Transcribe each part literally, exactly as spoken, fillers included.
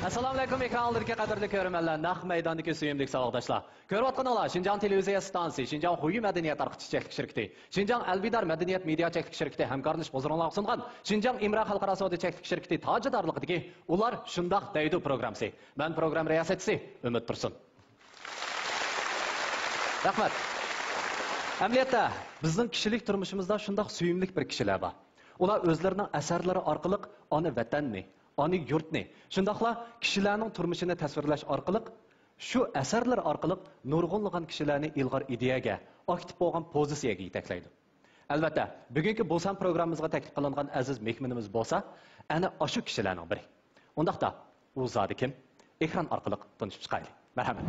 ئەسسالامۇئەلەيكۇم، ئېكران ئالدىدىكى قەدىرلىك كۆرۈرمەنلەر، نەق مەيداندىكى سۆيۈملۈك ساۋاقداشلار. كۆرۈۋاتقىنىڭلار شىنجاڭ تېلېۋىزىيە ئىستانسىسى، شىنجاڭ خۇيى مەدەنىيەت تارقىتىش چەكلىك شىركىتى، شىنجاڭ ئەلۋىدار مەدەنىيەت مېدىيا چەكلىك شىركىتى ھەمكارلىشىپ ھۇزۇرۇڭلارغا سۇنغان شىنجاڭ ئىمرا خەلقئارا سودا چەكلىك شىركىتى تاجىدارلىقىدىكى ئۇلار شۇنداق دەيدۇ پروگراممىسى. مەن پروگرامما رىياسەتچىسى ئۈمىد تۇرسۇن. رەھمەت. ئەمەلىيەتتە، بىزنىڭ كىشىلىك تۇرمۇشىمىزدا شۇنداق سۆيۈملۈك بىر كىشىلەر بار. ئۇلار ئۆزلىرىنىڭ ئەسەرلىرى ئارقىلىق ئانا ۋەتەننى، ئانا يۇرتنى، شۇنداقلا كىشىلەرنىڭ تۇرمۇشىنى تەسۋىرلەش ئارقىلىق، شۇ ئەسەرلىرى ئارقىلىق نۇرغۇنلىغان كىشىلەرنى ئىلغار ئىدىيەگە، ئاكتىپ بولغان پوزىتسىيەگە يېتەكلەيدۇ. ئەلۋەتتە، بۈگۈنكى بۇ سان پروگراممىمىزغا تەكلىپ قىلىنغان ئەزىز مېھمىنىمىز بولسا، ئەنە ئاشۇ كىشىلەرنىڭ بىرى. ئۇنداقتا، ئۇ زادى كىم؟ ئېكران ئارقىلىق تونۇشۇپ چىقايلى. مەرھەمەت.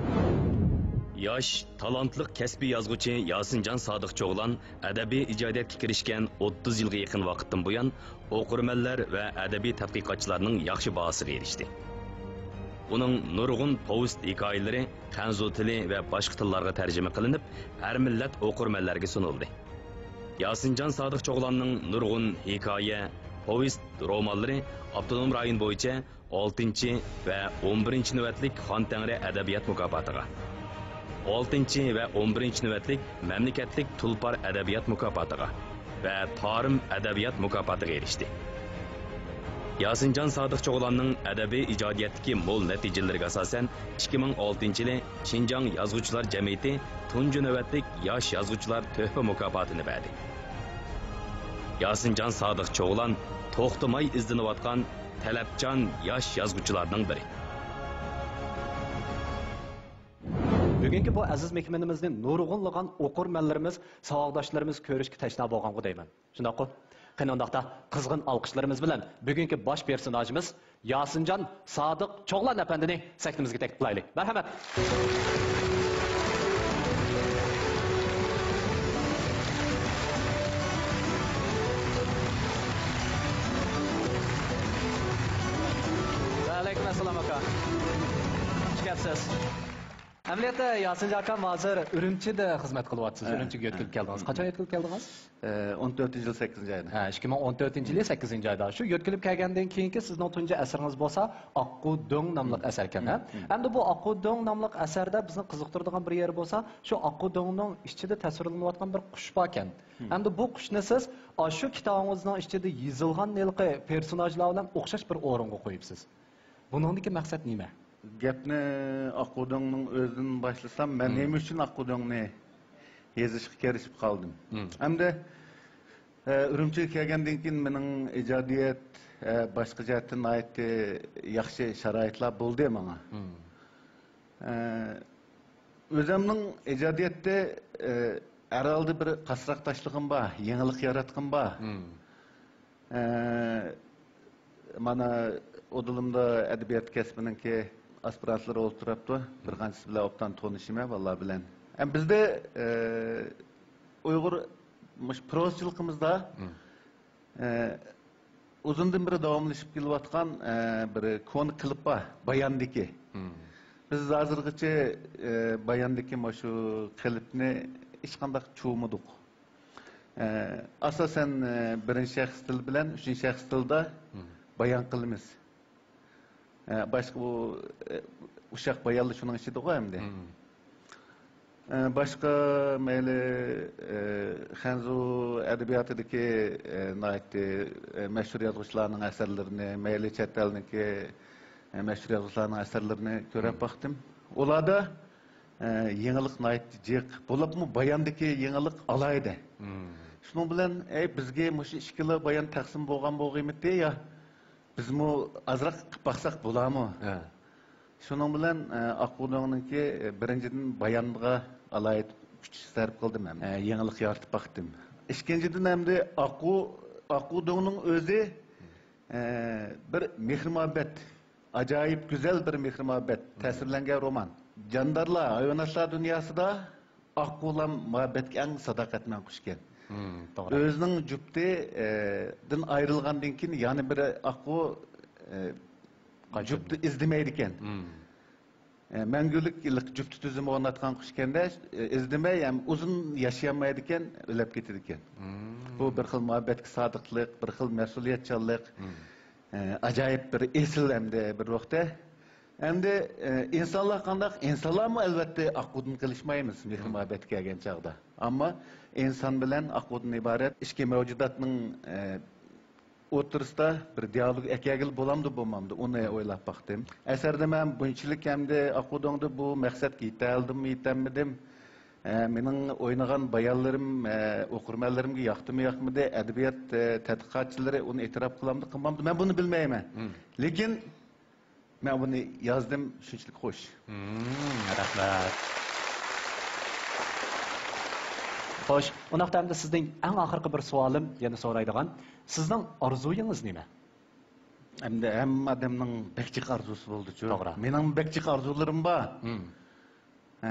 ياش، تالانتلىق كەسپىي يازغۇچى ياسىنجان سادىق چوغلان ئەدەبىي ئىجادىيەتكە كىرىشكەن ئوتتۇز يىلغا يېقىن ۋاقىتتىن بۇيان، ئوقۇرمەنلەر ۋە ئەدەبىي تەتقىقاتچىلارنىڭ ياخشى باھاسىغا ئېرىشتى. ئۇنىڭ نۇرغۇن پوۋېست ھېكايىلىرى خەنزۇ تىلى ۋە باشقا تىللارغا تەرجىمە قىلىنىپ، ھەر مىللەت ئوقۇرمەنلەرگە سۇنۇلدى. ياسىنجان سادىق چوغلاننىڭ نۇرغۇن ھېكايە، پوۋېست، رومانلىرى ئاپتونوم رايون بويىچە ئالتىنچى ۋە ئون بىرىنچى نۆۋەتلىك خان تەڭرى ئەدەبىيات مۇكاپاتىغا، ئالتىنچى ۋە ئون بىرىنچى نۆۋەتلىك مەملىكەتلىك تۇلپار ئەدەبىيات مۇكاپاتىغا ۋە تارىم ئەدەبىيات مۇكاپاتىغا ئېرىشتى. ياسىنجان سادىق چوغلاننىڭ ئەدەبىي ئىجادىيەتتىكى مول نەتىجىلىرىگە ئاساسەن، ئىككى مىڭ ئالتىنچى يىلى شىنجاڭ يازغۇچىلار جەمئىيىتى تۇنجى نۆۋەتلىك ياش يازغۇچىلار تۆھپە مۇكاپاتىنى بەردى. ياسىنجان سادىق چوغلان توختىماي ئىزدىنىۋاتقان تەلەپچان ياش يازغۇچىلارنىڭ بىرى. بۈگۈنكى بۇ ئەزىز مېھمىنىمىزنى نۇرغۇنلىغان ئوقۇرمەنلىرىمىز، ساۋاقداشلىرىمىز كۆرۈشكە تەشنا بولغانغۇ دەيمەن. شۇنداققۇ؟ قېنى ئۇنداقتا، قىزغىن ئالقىشلىرىمىز بىلەن بۈگۈنكى باش پېرسوناژىمىز ياسىنجان سادىق چوغلان ئەپەندىنى سەھنىمىزگە تەكلىپ قىلايلى. مەرھەمەت! ۋەئەلەيكۇم ئەسسالام، ئاكا. خۇش كەپسىز. ئەمەلىيەتتە، ياسىنجان ئاكام ھازىر ئۈرۈمچىدە خىزمەت قىلىۋاتىسىز. ھە. ئۈرۈمچىگە يۆتكىلىپ ھە. كەلدىڭىز. قاچان يۆتكىلىپ كەلدىڭىز؟ ئە، ئون تۆتىنچى يىل سەككىزىنچى ئايدا. ھە، ئىككى مىڭ ئون تۆتىنچى يىلى سەككىزىنچى ئايدا. شۇ يۆتكىلىپ كەلگەندىن كېيىنكى سىزنىڭ تۇنجى ئەسىرىڭىز بولسا ئاققۇ دۆڭ ناملىق ئەسەركەن، ھە؟ مم، مم. ئەمدى بۇ ئاققۇ دۆڭ ناملىق ئەسەردە بىزنى قىزىقتۇرىدىغان بىر يېرى بولسا، شۇ ئاققۇ دۆڭنىڭ ئىچىدە تەسۋىرلىنىۋاتقان بىر قۇش باركەن. مم. ئەمدى بۇ قۇشنى سىز ئاشۇ كىتابىڭىزنىڭ ئىچىدە يېزىلغان ھېلىقى پېرسوناژلار بىلەن ئوخشاش بىر ئورۇنغا قويۇپسىز. بۇنىڭدىكى مەقسەت نېمە؟ گەپنى ئاققۇ دۆڭنىڭ ئۆزىدىن باشلىسام، مەن مم. نېمە ئۈچۈن ئاققۇ دۆڭنى يېزىشقا كىرىشىپ قالدىم. مم. ئەمدى، ئە، ئۈرۈمچىگە كەلگەندىن كېيىن مېنىڭ ئىجادىيەت، ئە، باشقا جەھەتتىن ناھايىتى ياخشى شارائىتلار بولدى ماڭا. مم. ئە، ئۆزۈمنىڭ ئىجادىيەتتە، ئە، ھەر ھالدا بىر قاسراقداشلىقىم بار، يېڭىلىق ياراتقۇم بار. مم. ئە، مانا ئۇدۇلۇمدا ئەدەبىيات كەسپىنىڭكى ئاسپىرانتلىرى ئولتۇرۇپتۇ. بىر قانچىسى بىلەن ئوبدان تونۇشىمەن بالىلار بىلەن. ئەم، بىزدە، ئە، ئۇيغۇر مۇشۇ پروزىچىلىقىمىزدا، مم. ئە، ئۇزۇندىن بېرى داۋاملىشىپ كېلىۋاتقان، ئە، بىر كونا قېلىپ بار، باياندىكى. مم. بىز ھازىرغىچە، ئە، باياندىكى مۇشۇ قېلىپنى ھېچقانداق چۇۋۇمىدۇق. ئە، ئاساسەن، ئە، بىرىنچى شەخس تىل بىلەن ئۈچىنچى شەخس تىلدا مم. بايان قىلىمىز. ئە، باشقا بۇ، ئە، ئۇششاق بايانلار شۇنىڭ ئىچىدىغۇ ئەمدى. مم. ئە، باشقا مەيلى، ئە، خەنزۇ ئەدەبىياتىدىكى، ئە، ناھايىتى، ئە، مەشھۇر يازغۇچىلارنىڭ ئەسەرلىرىنى، مەيلى چەت ئەلنىڭكى، ئە، مەشھۇر يازغۇچىلارنىڭ ئەسەرلىرىنى كۆرۈپ مم. باقتىم. ئۇلاردا ئە، يېڭىلىق ناھايىتى جىق. بولۇپمۇ باياندىكى يېڭىلىق ئالاھىدە. مم. شۇنىڭ بىلەن، ئەي، بىزگە مۇشۇ ئىككىلا بايان تەقسىم بولغان بولغىيمىتى يا بىزمۇ ئازراق قىلىپ باقساق بولارمۇ؟ ھە. شۇنىڭ بىلەن، ئە، ئاققۇ دۆڭنىڭكى، ئە، بىرىنچىدىن بايانغا ئالاھىدە كۈچ سەرپ قىلدىم ھەم. ھە، يېڭىلىق يارىتىپ باقتىم. ئىككىنچىدىن ئەمدى ئاققۇ، ئاققۇ دۆڭنىڭ ئۆزى، ئە، بىر مېھىر-مۇھەببەت. ئاجايىپ گۈزەل بىر مېھىر-مۇھەببەت مم. تەسۋىرلەنگەن رومان. جاندارلار، ھايۋاناتلار دۇنياسىدا ئاققۇلام مۇھەببەتكە ئەڭ ساداقەتمەن قۇشكەن. مم، توغرا. ئۆزىنىڭ جۈپتى، ئە، دىن ئايرىلغاندىن كېيىن يەنە بىر ئاققۇ، ئە، قايتىدۇ. جۈپتى ئىزدىمەيدىكەن. مم. ئە، مەڭگۈلۈك جۈپتى تۈزۈمى ئورناتقان قۇشكەندە، ئە، ئىزدىمەي ھەم ئۇزۇن ياشىيالمايدىكەن، ئۆلۈپ كېتىدىكەن. مم. بۇ بىر خىل مۇھەببەتكە سادىقلىق، بىر خىل مەسئۇلىيەتچانلىق. مم. ئە، ئاجايىپ بىر ئېسىل ئەمدى بىر روھتە. ئەمدى، ئە، ئىنسانلار قانداق؟ ئىنسانلارمۇ، ئەلۋەتتە، ئاقۇدىن قېلىشمايمىز مېھىر-مۇھەببەتكە كەلگەن چاغدا. ئەمما ئىنسان بىلەن ئاقۇدىن ئىبارەت ئىككى مەۋجۇداتنىڭ، ئە، ئوتتۇرىسىدا بىر دىئالوگ ئەكەلگىلى بولامدۇ، بولمامدۇ، ئۇنى ئويلاپ باقتىم. ئەسەردە مەن بۇنچىلىك ئەمدى ئاقۇدۇڭدا بۇ مەقسەتكە يېتەلدىممۇ، يېتەلمىدىم؟ ئە، مېنىڭ ئوينىغان بايانلىرىم، ئە، ئوقۇرمەنلىرىمگە ياقتىمۇ، ياقمىدى؟ ئەدەبىيات، ئە، تەتقىقاتچىلىرى ئۇنى ئېتىراپ قىلامدۇ، قىلمامدۇ؟ مەن بۇنى بىلمەيمەن. لېكىن مەن بۇنى يازدىم، شۇنچىلىك خوش. مم، رەھمەت. خوش، ئۇنداقتا ئەمدى سىزدىن ئەڭ ئاخىرقى بىر سوئالىم، يەنە سورايدىغان. سىزنىڭ ئارزۇيىڭىز نېمە؟ ئەمدى ھەممە ئادەمنىڭ بەك جىق ئارزۇسى بولىدۇچۇ. توغرا. مېنىڭ بەك جىق ئارزۇلىرىم بار. مم. ئە،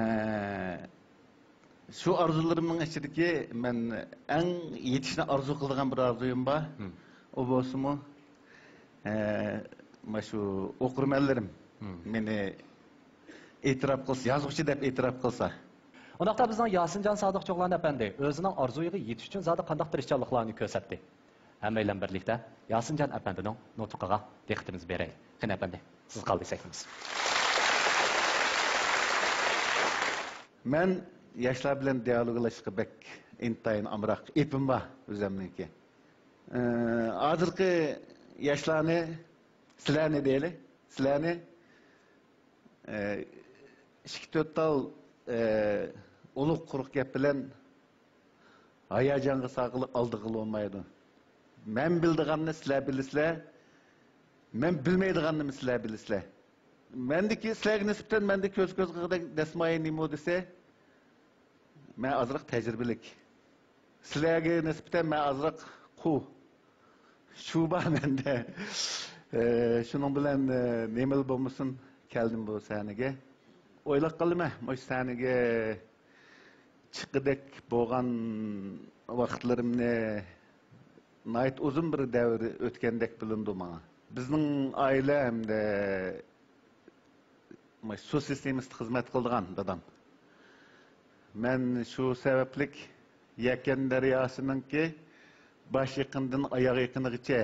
شۇ ئارزۇلىرىمنىڭ ئىچىدىكى مەن ئەڭ يېتىشنى ئارزۇ قىلىدىغان بىر ئارزۇيۇم بار. مم. ئۇ بولسىمۇ، ئە، مانا شۇ ئوقۇرمەنلىرىم مم. مېنى ئېتىراپ قىلسا، يازغۇچى دەپ ئېتىراپ قىلسا. ئۇنداقتا بىزنىڭ ياسىنجان سادىق چوغلان ئەپەندى ئۆزىنىڭ ئارزۇيىغا يېتىش ئۈچۈن زادى قانداق تىرىشچانلىقلارنى كۆرسەتتى؟ ھەممەيلەن بىرلىكتە ياسىنجان ئەپەندىنىڭ نۇتقىغا دىققىتىمىزنى بېرەيلى. قېنى ئەپەندى، سىز قالدى سەھنىمىز. مەن ياشلار بىلەن دىئالوگلاشقا بەك ئىنتايىن ئامراق، ئېپىم بار ئۆزۈمنىڭكى. ئى، ھازىرقى ياشلارنى، سىلەرنى دەيلى، سىلەرنى، ئى، ئىككى تۆت تال، ئى، ئۇلۇغ قۇرۇق گەپ بىلەن ھاياجانغا سالغىلى، ئالدىغىلى بولمايدۇ. مەن بىلىدىغاننى سىلەر بىلىسىلەر، مەن بىلمەيدىغاننىمۇ سىلەر بىلىسىلەر. مەندىكى، سىلەرگە نىسبەتەن مەندە كۆز كۆز قىلغۇدەك دەسمايە نېمە دېسە، مەن ئازراق تەجرىبىلىك. سىلەرگە نىسبەتەن مەن ئازراق قۇ. شۇ بار مەندە. ئى، شۇنىڭ بىلەن، ئى، نېمىلا بولمىسۇن، كەلدىم بۇ سەھنىگە. ئويلاپ قالىمەن، مۇشۇ سەھنىگە چىققۇدەك بولغان ۋاقىتلىرىمنى ناھايىتى ئۇزۇن بىر دەۋر ئۆتكەندەك بىلىنىدۇ ماڭا. بىزنىڭ ئائىلە ھەمدە سۇ سىستېمىسىدا خىزمەت قىلىدىغان دادام. مەن شۇ سەۋەبلىك يەكەن دەرياسىنىڭكى باش يېقىنىدىن ئاياغ يېقىنىغىچە،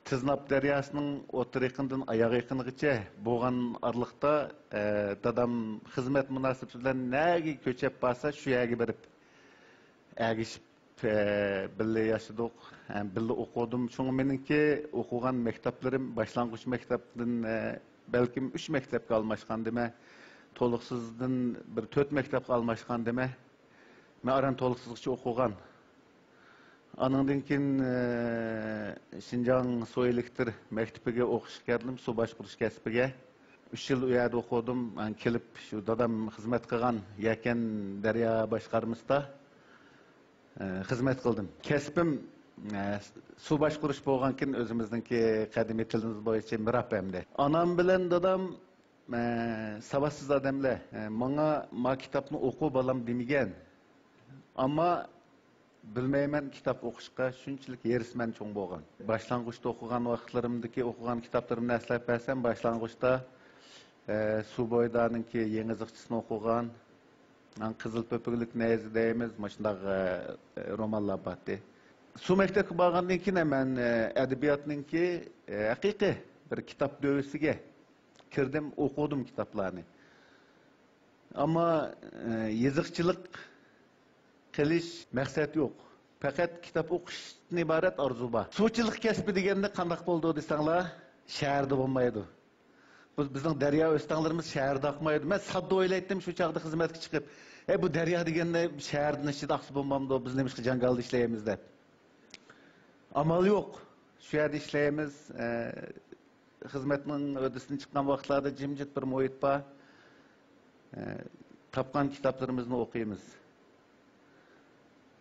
تىزناپ دەرياسىنىڭ ئوتتۇرا يېقىنىدىن ئاياغ يېقىنىغىچە بولغان ئارىلىقتا، ئە، دادام خىزمەت مۇناسىۋىتى بىلەن نەگە كۆچۈپ بارسا، شۇ يەرگە بېرىپ ئەگىشىپ، ئە، بىللە ياشىدۇق، ھەم بىللە ئوقۇدۇم. شۇڭا مېنىڭكى ئوقۇغان مەكتەپلىرىم باشلانغۇچ مەكتەپتىن، ئە، بەلكىم ئۈچ مەكتەپكە ئالماشقاندىمەن، تولۇقسىزدىن بىر تۆت مەكتەپكە ئالماشقاندىمەن. مەن ئاران تولۇقسىزغىچە ئوقۇغان. ئانىڭدىن كېيىن، ئە، شىنجاڭ سۇ ئېلېكتر مەكتىپىگە ئوقۇشقا كەلدىم، سۇ باشقۇرۇش كەسپىگە. ئۈچ يىل ئۇ يەردە ئوقۇدۇم. ئاندىن كېلىپ شۇ دادام خىزمەت قىلغان يەكەن دەريا باشقارمىسىدا، ئە، خىزمەت قىلدىم. كەسپىم، ئە، سۇ باشقۇرۇش بولغانكىن ئۆزىمىزنىڭكى قەدىمىي تىلىمىز بويىچە مىراپ ئەمدى. ئانام بىلەن دادام ئە، ساۋاتسىز ئادەملەر، ئە، ماڭا، «ما كىتابنى ئوقۇ، بالام» دېمىگەن. ئەمما بىلمەيمەن، كىتاب ئوقۇشقا شۇنچىلىك ھېرىسمەن چوڭ بولغان. باشلانغۇچتا ئوقۇغان ۋاقىتلىرىمدىكى ئوقۇغان كىتابلىرىمنى ئەسلەپ بەرسەم، باشلانغۇچتا، ئە، سۇ بويىدانىڭكى يېڭى يېزىقچىسىنى ئوقۇغان، ئان قىزىل پۆپۈكلۈك نەيزە دەيمىز، مۇشۇنداق، ئە، رومانلار بارتى. سۇ مەكتەپكە بارغاندىن كېيىن مەن، ئە، ئەدەبىياتنىڭكى، ئە، ھەقىقىي بىر كىتاب دۆۋىسىگە كىردىم، ئوقۇدۇم كىتابلارنى. ئەمما، ئە، يېزىقچىلىق قىلىش مەقسەت يوق. پەقەت كىتاب ئوقۇشتىن ئىبارەت ئارزۇ بار. سۇچىلىق كەسپى دېگەندە قانداق بولىدۇ دېسەڭلار، شەھەردە بولمايدۇ. بىز، بىزنىڭ دەريا ئۆستەڭلىرىمىز شەھەردە ئاقمايدۇ. مەن ساددا ئويلايتتىم شۇ چاغدا خىزمەتكە چىقىپ، «ئەي، بۇ دەريا دېگەندە شەھەردىن ئىچىدە ئاقسا بولمامدۇ؟ بىز نېمىشقا جاڭگالدا ئىشلەيمىز؟» دەپ. ئامال يوق. شۇ يەردە ئىشلەيمىز. ئە، خىزمەتنىڭ ھۆددىسىدىن چىققان ۋاقىتلاردا جىمجىت بىر مۇھىت بار. ئە، تاپقان كىتابلىرىمىزنى ئوقۇيمىز.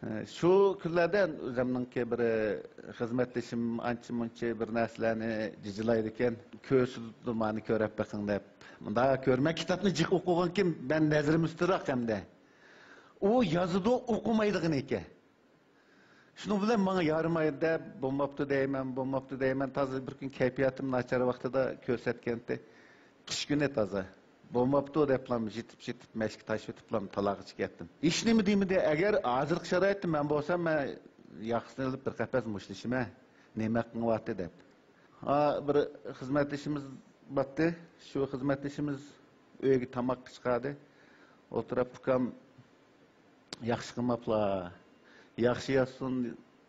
ئە، شۇ كۈنلەردە ئۆزۈمنىڭكى بىر، ئە، خىزمەتدىشىم ئانچە-مۇنچە بىر نەرسىلەرنى جىجىلايدىكەن. «كۆرسىتىدۇ، مانى كۆرۈپ بېقىڭ» دەپ. مۇنداق كۆرمە، كىتابنى جىق ئوقۇغانكىن، مەن نەزىرىم ئۈستىراق ئەمدى. ئۇ يازىدۇ، ئوقۇمايدىغىنى ئىكەن. شۇنىڭ بىلەن ماڭا يارىمايدۇ دەپ، بولماپتۇ دەيمەن، بولماپتۇ دەيمەن. تازا بىر كۈن كەيپىياتىم ناچار ۋاقتىدا كۆرسەتكەنتى. قىش كۈنى تازا. بولماپتۇ دەپلام يېتىپ-يېتىپ مەشكە تاشىۋېتىپلام تالاغىچە كەتتىم. ھېچنېمە دېمىدى. ئەگەر ھازىرقى شارائىتتا مەن بولسام، مەن ياقىسىنى ئېلىپ بىر قەپەس مۇشتلىشىمەن. نېمە قىلىۋاتتى دەپ. ھا، بىر خىزمەتدىشىمىز باتتى. شۇ خىزمەتدىشىمىز ئۆيگە تاماققا چىقاردى. ئولتۇراپ، ئۇكام، ياخشى قىلماپلا، ياخشى يازسۇن،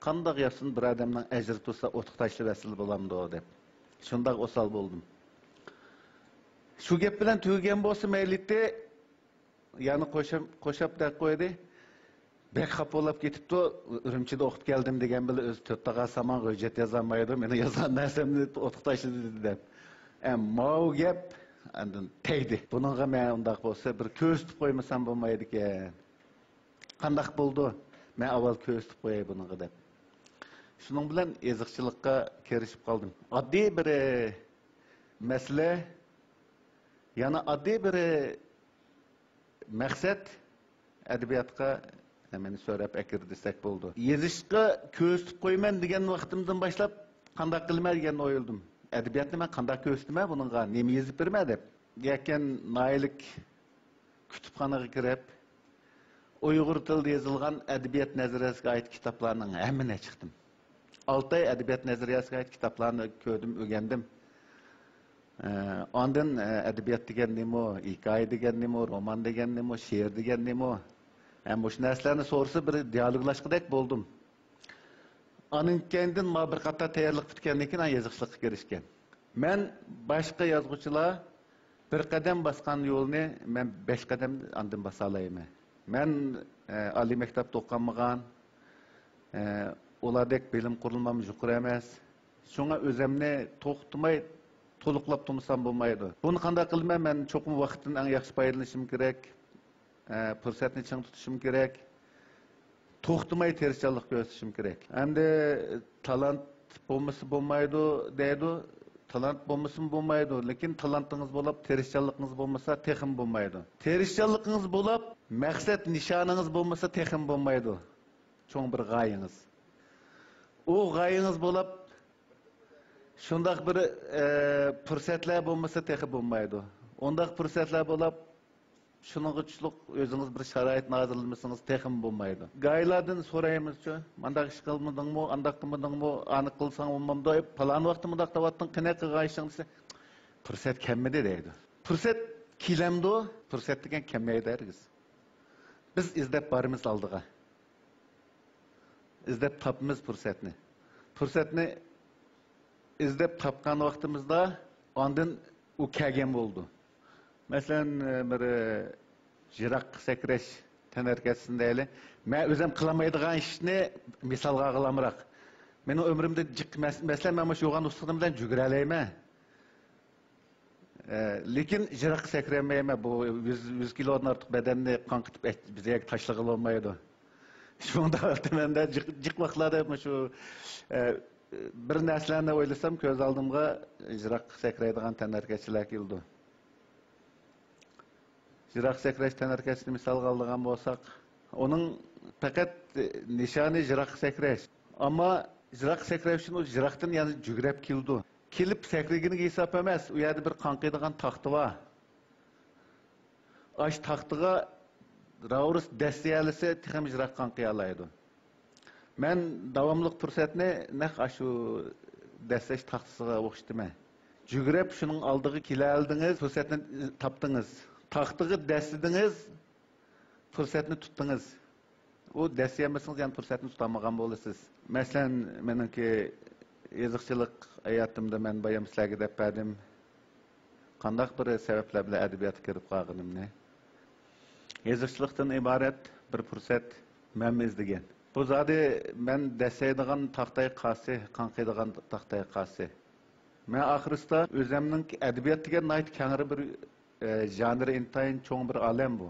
قانداق يازسۇن، بىر ئادەمنىڭ ئەجرى تۇرسا ئوتقا تاشلىۋەتسىلە بولامدۇ دەپ. شۇنداق ئوسال بولدۇم. شۇ گەپ بىلەن تۈگىگەن بولسا مەيلىتى، يەنە قوشاپ، قوشاپ دەپ قويدى. بەك خاپا بولاپ كېتىپتۇ. ئۈرۈمچىدە ئوقۇپ كەلدىم دېگەن بىلەن ئۆزى تۆت تاغار سامان ھۆججەت يازالمايدۇ، مېنىڭ يازغان نەرسەمنى ئوتقا تاشلىدى دەپ. ئە، ماۋۇ گەپ ئاندىن تەگدى. بۇنىڭغا مەن ئۇنداق بولسا بىر كۆرسىتىپ قويمىسام بولمايدىكەن. قانداق بولىدۇ؟ مەن ئاۋۋال كۆرسىتىپ قوياي بۇنىڭغا دەپ. شۇنىڭ بىلەن يېزىقچىلىققا كىرىشىپ قالدىم. ئاددىي بىر، ئە، مەسىلە، يەنە ئاددىي بىر، ئە، مەقسەت ئەدەبىياتقا مېنى سۆرەپ ئەكىر دېسەك بولىدۇ. يېزىشقا كۆرسىتىپ قويىمەن دېگەن ۋاقتىمدىن باشلاپ، قانداق قىلىمەن دېگەننى ئويلىدىم. ئەدەبىياتنى مەن قانداق كۆرسىتىمەن بۇنىڭغا، نېمە يېزىپ بېرىمەن دەپ. يەكەن ناھىيەلىك كۇتۇپخانىغا كىرىپ، ئۇيغۇر تىلىدا يېزىلغان ئەدەبىيات نەزەرىيەسىگە ئائىت كىتابلارنىڭ ھەممىنى چىقتىم. ئالتە ئاي ئەدەبىيات نەزەرىيەسىگە ئائىت كىتابلارنى كۆردۈم، ئۆگەندىم. ئە، ئاندىن، ئە، ئەدەبىيات دېگەن نېمە، ھېكايە دېگەن نېمە، رومان دېگەن نېمە، شېئىر دېگەن نېمە؟ ھە، مۇشۇ نەرسىلەرنى سورىسا بىر دىيالوگلاشقۇدەك بولدۇم. ئانىڭ كەينىدىن ما بىر قاتار تەييارلىق پۈتكەندىن كېيىن يېزىقچىلىققا كىرىشكەن. مەن باشقا يازغۇچىلار بىر قەدەم باسقان يولنى مەن بەش قەدەم ئاندىن باسالايمەن. مەن، ئە، ئالىي مەكتەپتە ئوقۇمىغان، ئە، ئۇلاردەك بىلىم قۇرۇلمام يۇقىرى ئەمەس. شۇڭا ئۆزەمنى توختىماي تولۇقلاپ تۇرمىسام بولمايدۇ. بۇنى قانداق قىلىمەن؟ مەن چوقۇم ۋاقىتتىن ئەڭ ياخشى پايدىلىنىشىم كېرەك. ئە، پۇرسەتنى چىڭ تۇتۇشۇم كېرەك. توختىماي تىرىشچانلىق كۆرسىتىشىم كېرەك. ئەمدى تالانت بولمىسا بولمايدۇ دەيدۇ. تالانت بولمىسىمۇ بولمايدۇ، لېكىن تالانتىڭىز بولۇپ، تىرىشچانلىقىڭىز بولمىسا تېخىمۇ بولمايدۇ. تىرىشچانلىقىڭىز بولۇپ، مەقسەت نىشانىڭىز بولمىسا تېخىمۇ بولمايدۇ. چوڭ بىر غايىڭىز. ئۇ غايىڭىز بولۇپ، شۇنداق بىر، ئە، پۇرسەتلەر بولمىسا تېخى بولمايدۇ. ئۇنداق پۇرسەتلەر بولۇپ، شۇنىڭغا تۇشلۇق ئۆزىڭىز بىر شارائىتنى ھازىرلىمىسىڭىز تېخىمۇ بولمايدۇ. گاھىلەردىن سورايمىزچۇ، مانداق ئىش قىلمىدىڭمۇ، ئانداق قىلمىدىڭمۇ، ئانى قىلساڭ بولمامدۇ، ئەي، پالان ۋاقىتتا مۇنداق دەۋاتتىڭ، قېنى قىلغان ئىشىڭ دېسە، پۇرسەت كەلمىدى دەيدۇ. پۇرسەت كېلەمدۇ؟ پۇرسەت دېگەن كەلمەيدۇ ھەرگىز. بىز ئىزدەپ بارىمىز ئالدىغا. ئىزدەپ تاپىمىز پۇرسەتنى. پۇرسەتنى ئىزدەپ تاپقان ۋاقتىمىزدا ئاندىن ئۇ كەلگەن بولىدۇ. مەسىلەن، بىر يىراق سەكرەش تەنھەرىكەتچىسىنى دەيلى. مەن ئۆزۈم قىلالمايدىغان ئىشنى مىسالغا ئالغىلى ئامراق. مېنىڭ ئۆمرۈمدە جىق مەس-، مەسىلەن، مەن مۇشۇ يوغان ئۇستىخىنىم بىلەن جۈگۈرەلەيمەن. ئە، لېكىن يىراققا سەكرەيمەيمەن. بۇ يۈز، يۈز كىلودىن ئارتۇق بەدەننى قاڭقىتىپ ئەت-، بىر يەرگە تاشلىغىلى بولمايدۇ. شۇڭا دەۋاتىمەن-دە، جىق، جىق ۋاقىتلاردا مۇشۇ، ئە، بىر نەرسىلەرنى ئويلىسام، كۆز ئالدىمغا يىراققا سەكرەيدىغان تەنھەرىكەتچىلەر كېلىدۇ. يىراق سەكرەش تەنھەرىكەتچىسىنى مىسالغا ئالىدىغان بولساق، ئۇنىڭ پەقەت نىشانى يىراققا سەكرەش. ئەمما يىراققا سەكرەش ئۈچۈن ئۇ يىراقتىن يەنە جۈگرەپ كېلىدۇ. كېلىپ سەكرىگىنىگە ھېساب ئەمەس، ئۇ يەردە بىر قاڭقىيدىغان تاختا بار. ئاشۇ تاختىغا راۋۇرۇس دەسسىيەلىسە، تېخىمۇ يىراق قاڭقىيالايدۇ. مەن داۋاملىق پۇرسەتنى نەق ئاشۇ دەسسەش تاختىسىغا ئوخشىتىمەن. جۈگرەپ شۇنىڭ ئالدىغا كېلەلىدىڭىز، پۇرسەتنى تاپتىڭىز. تاختىغا دەسسىدىڭىز، پۇرسەتنى تۇتتىڭىز. ئۇ دەسسىيەلمىسىڭىز، يەنە پۇرسەتنى تۇتالمىغان بولىسىز. مەسىلەن، مېنىڭكى يېزىقچىلىق ھاياتىمدا مەن بايام سىلەرگە دەپ بەردىم. قانداق بىر سەۋەبلەر بىلەن ئەدەبىياتقا كىرىپ قالغىنىمنى. يېزىقچىلىقتىن ئىبارەت بىر پۇرسەت مەنمۇ ئىزدىگەن. بۇ زادى مەن دەسسەيدىغان تاختاي قاسى، قاڭقىيدىغان تاختاي قاسى. مەن ئاخىرسىدا ئۆزەمنىڭ ئەدەبىيات دېگەن ناھايىتى كەڭرى بىر، ئە، ژانىرى، ئىنتايىن چوڭ بىر ئالەم بۇ.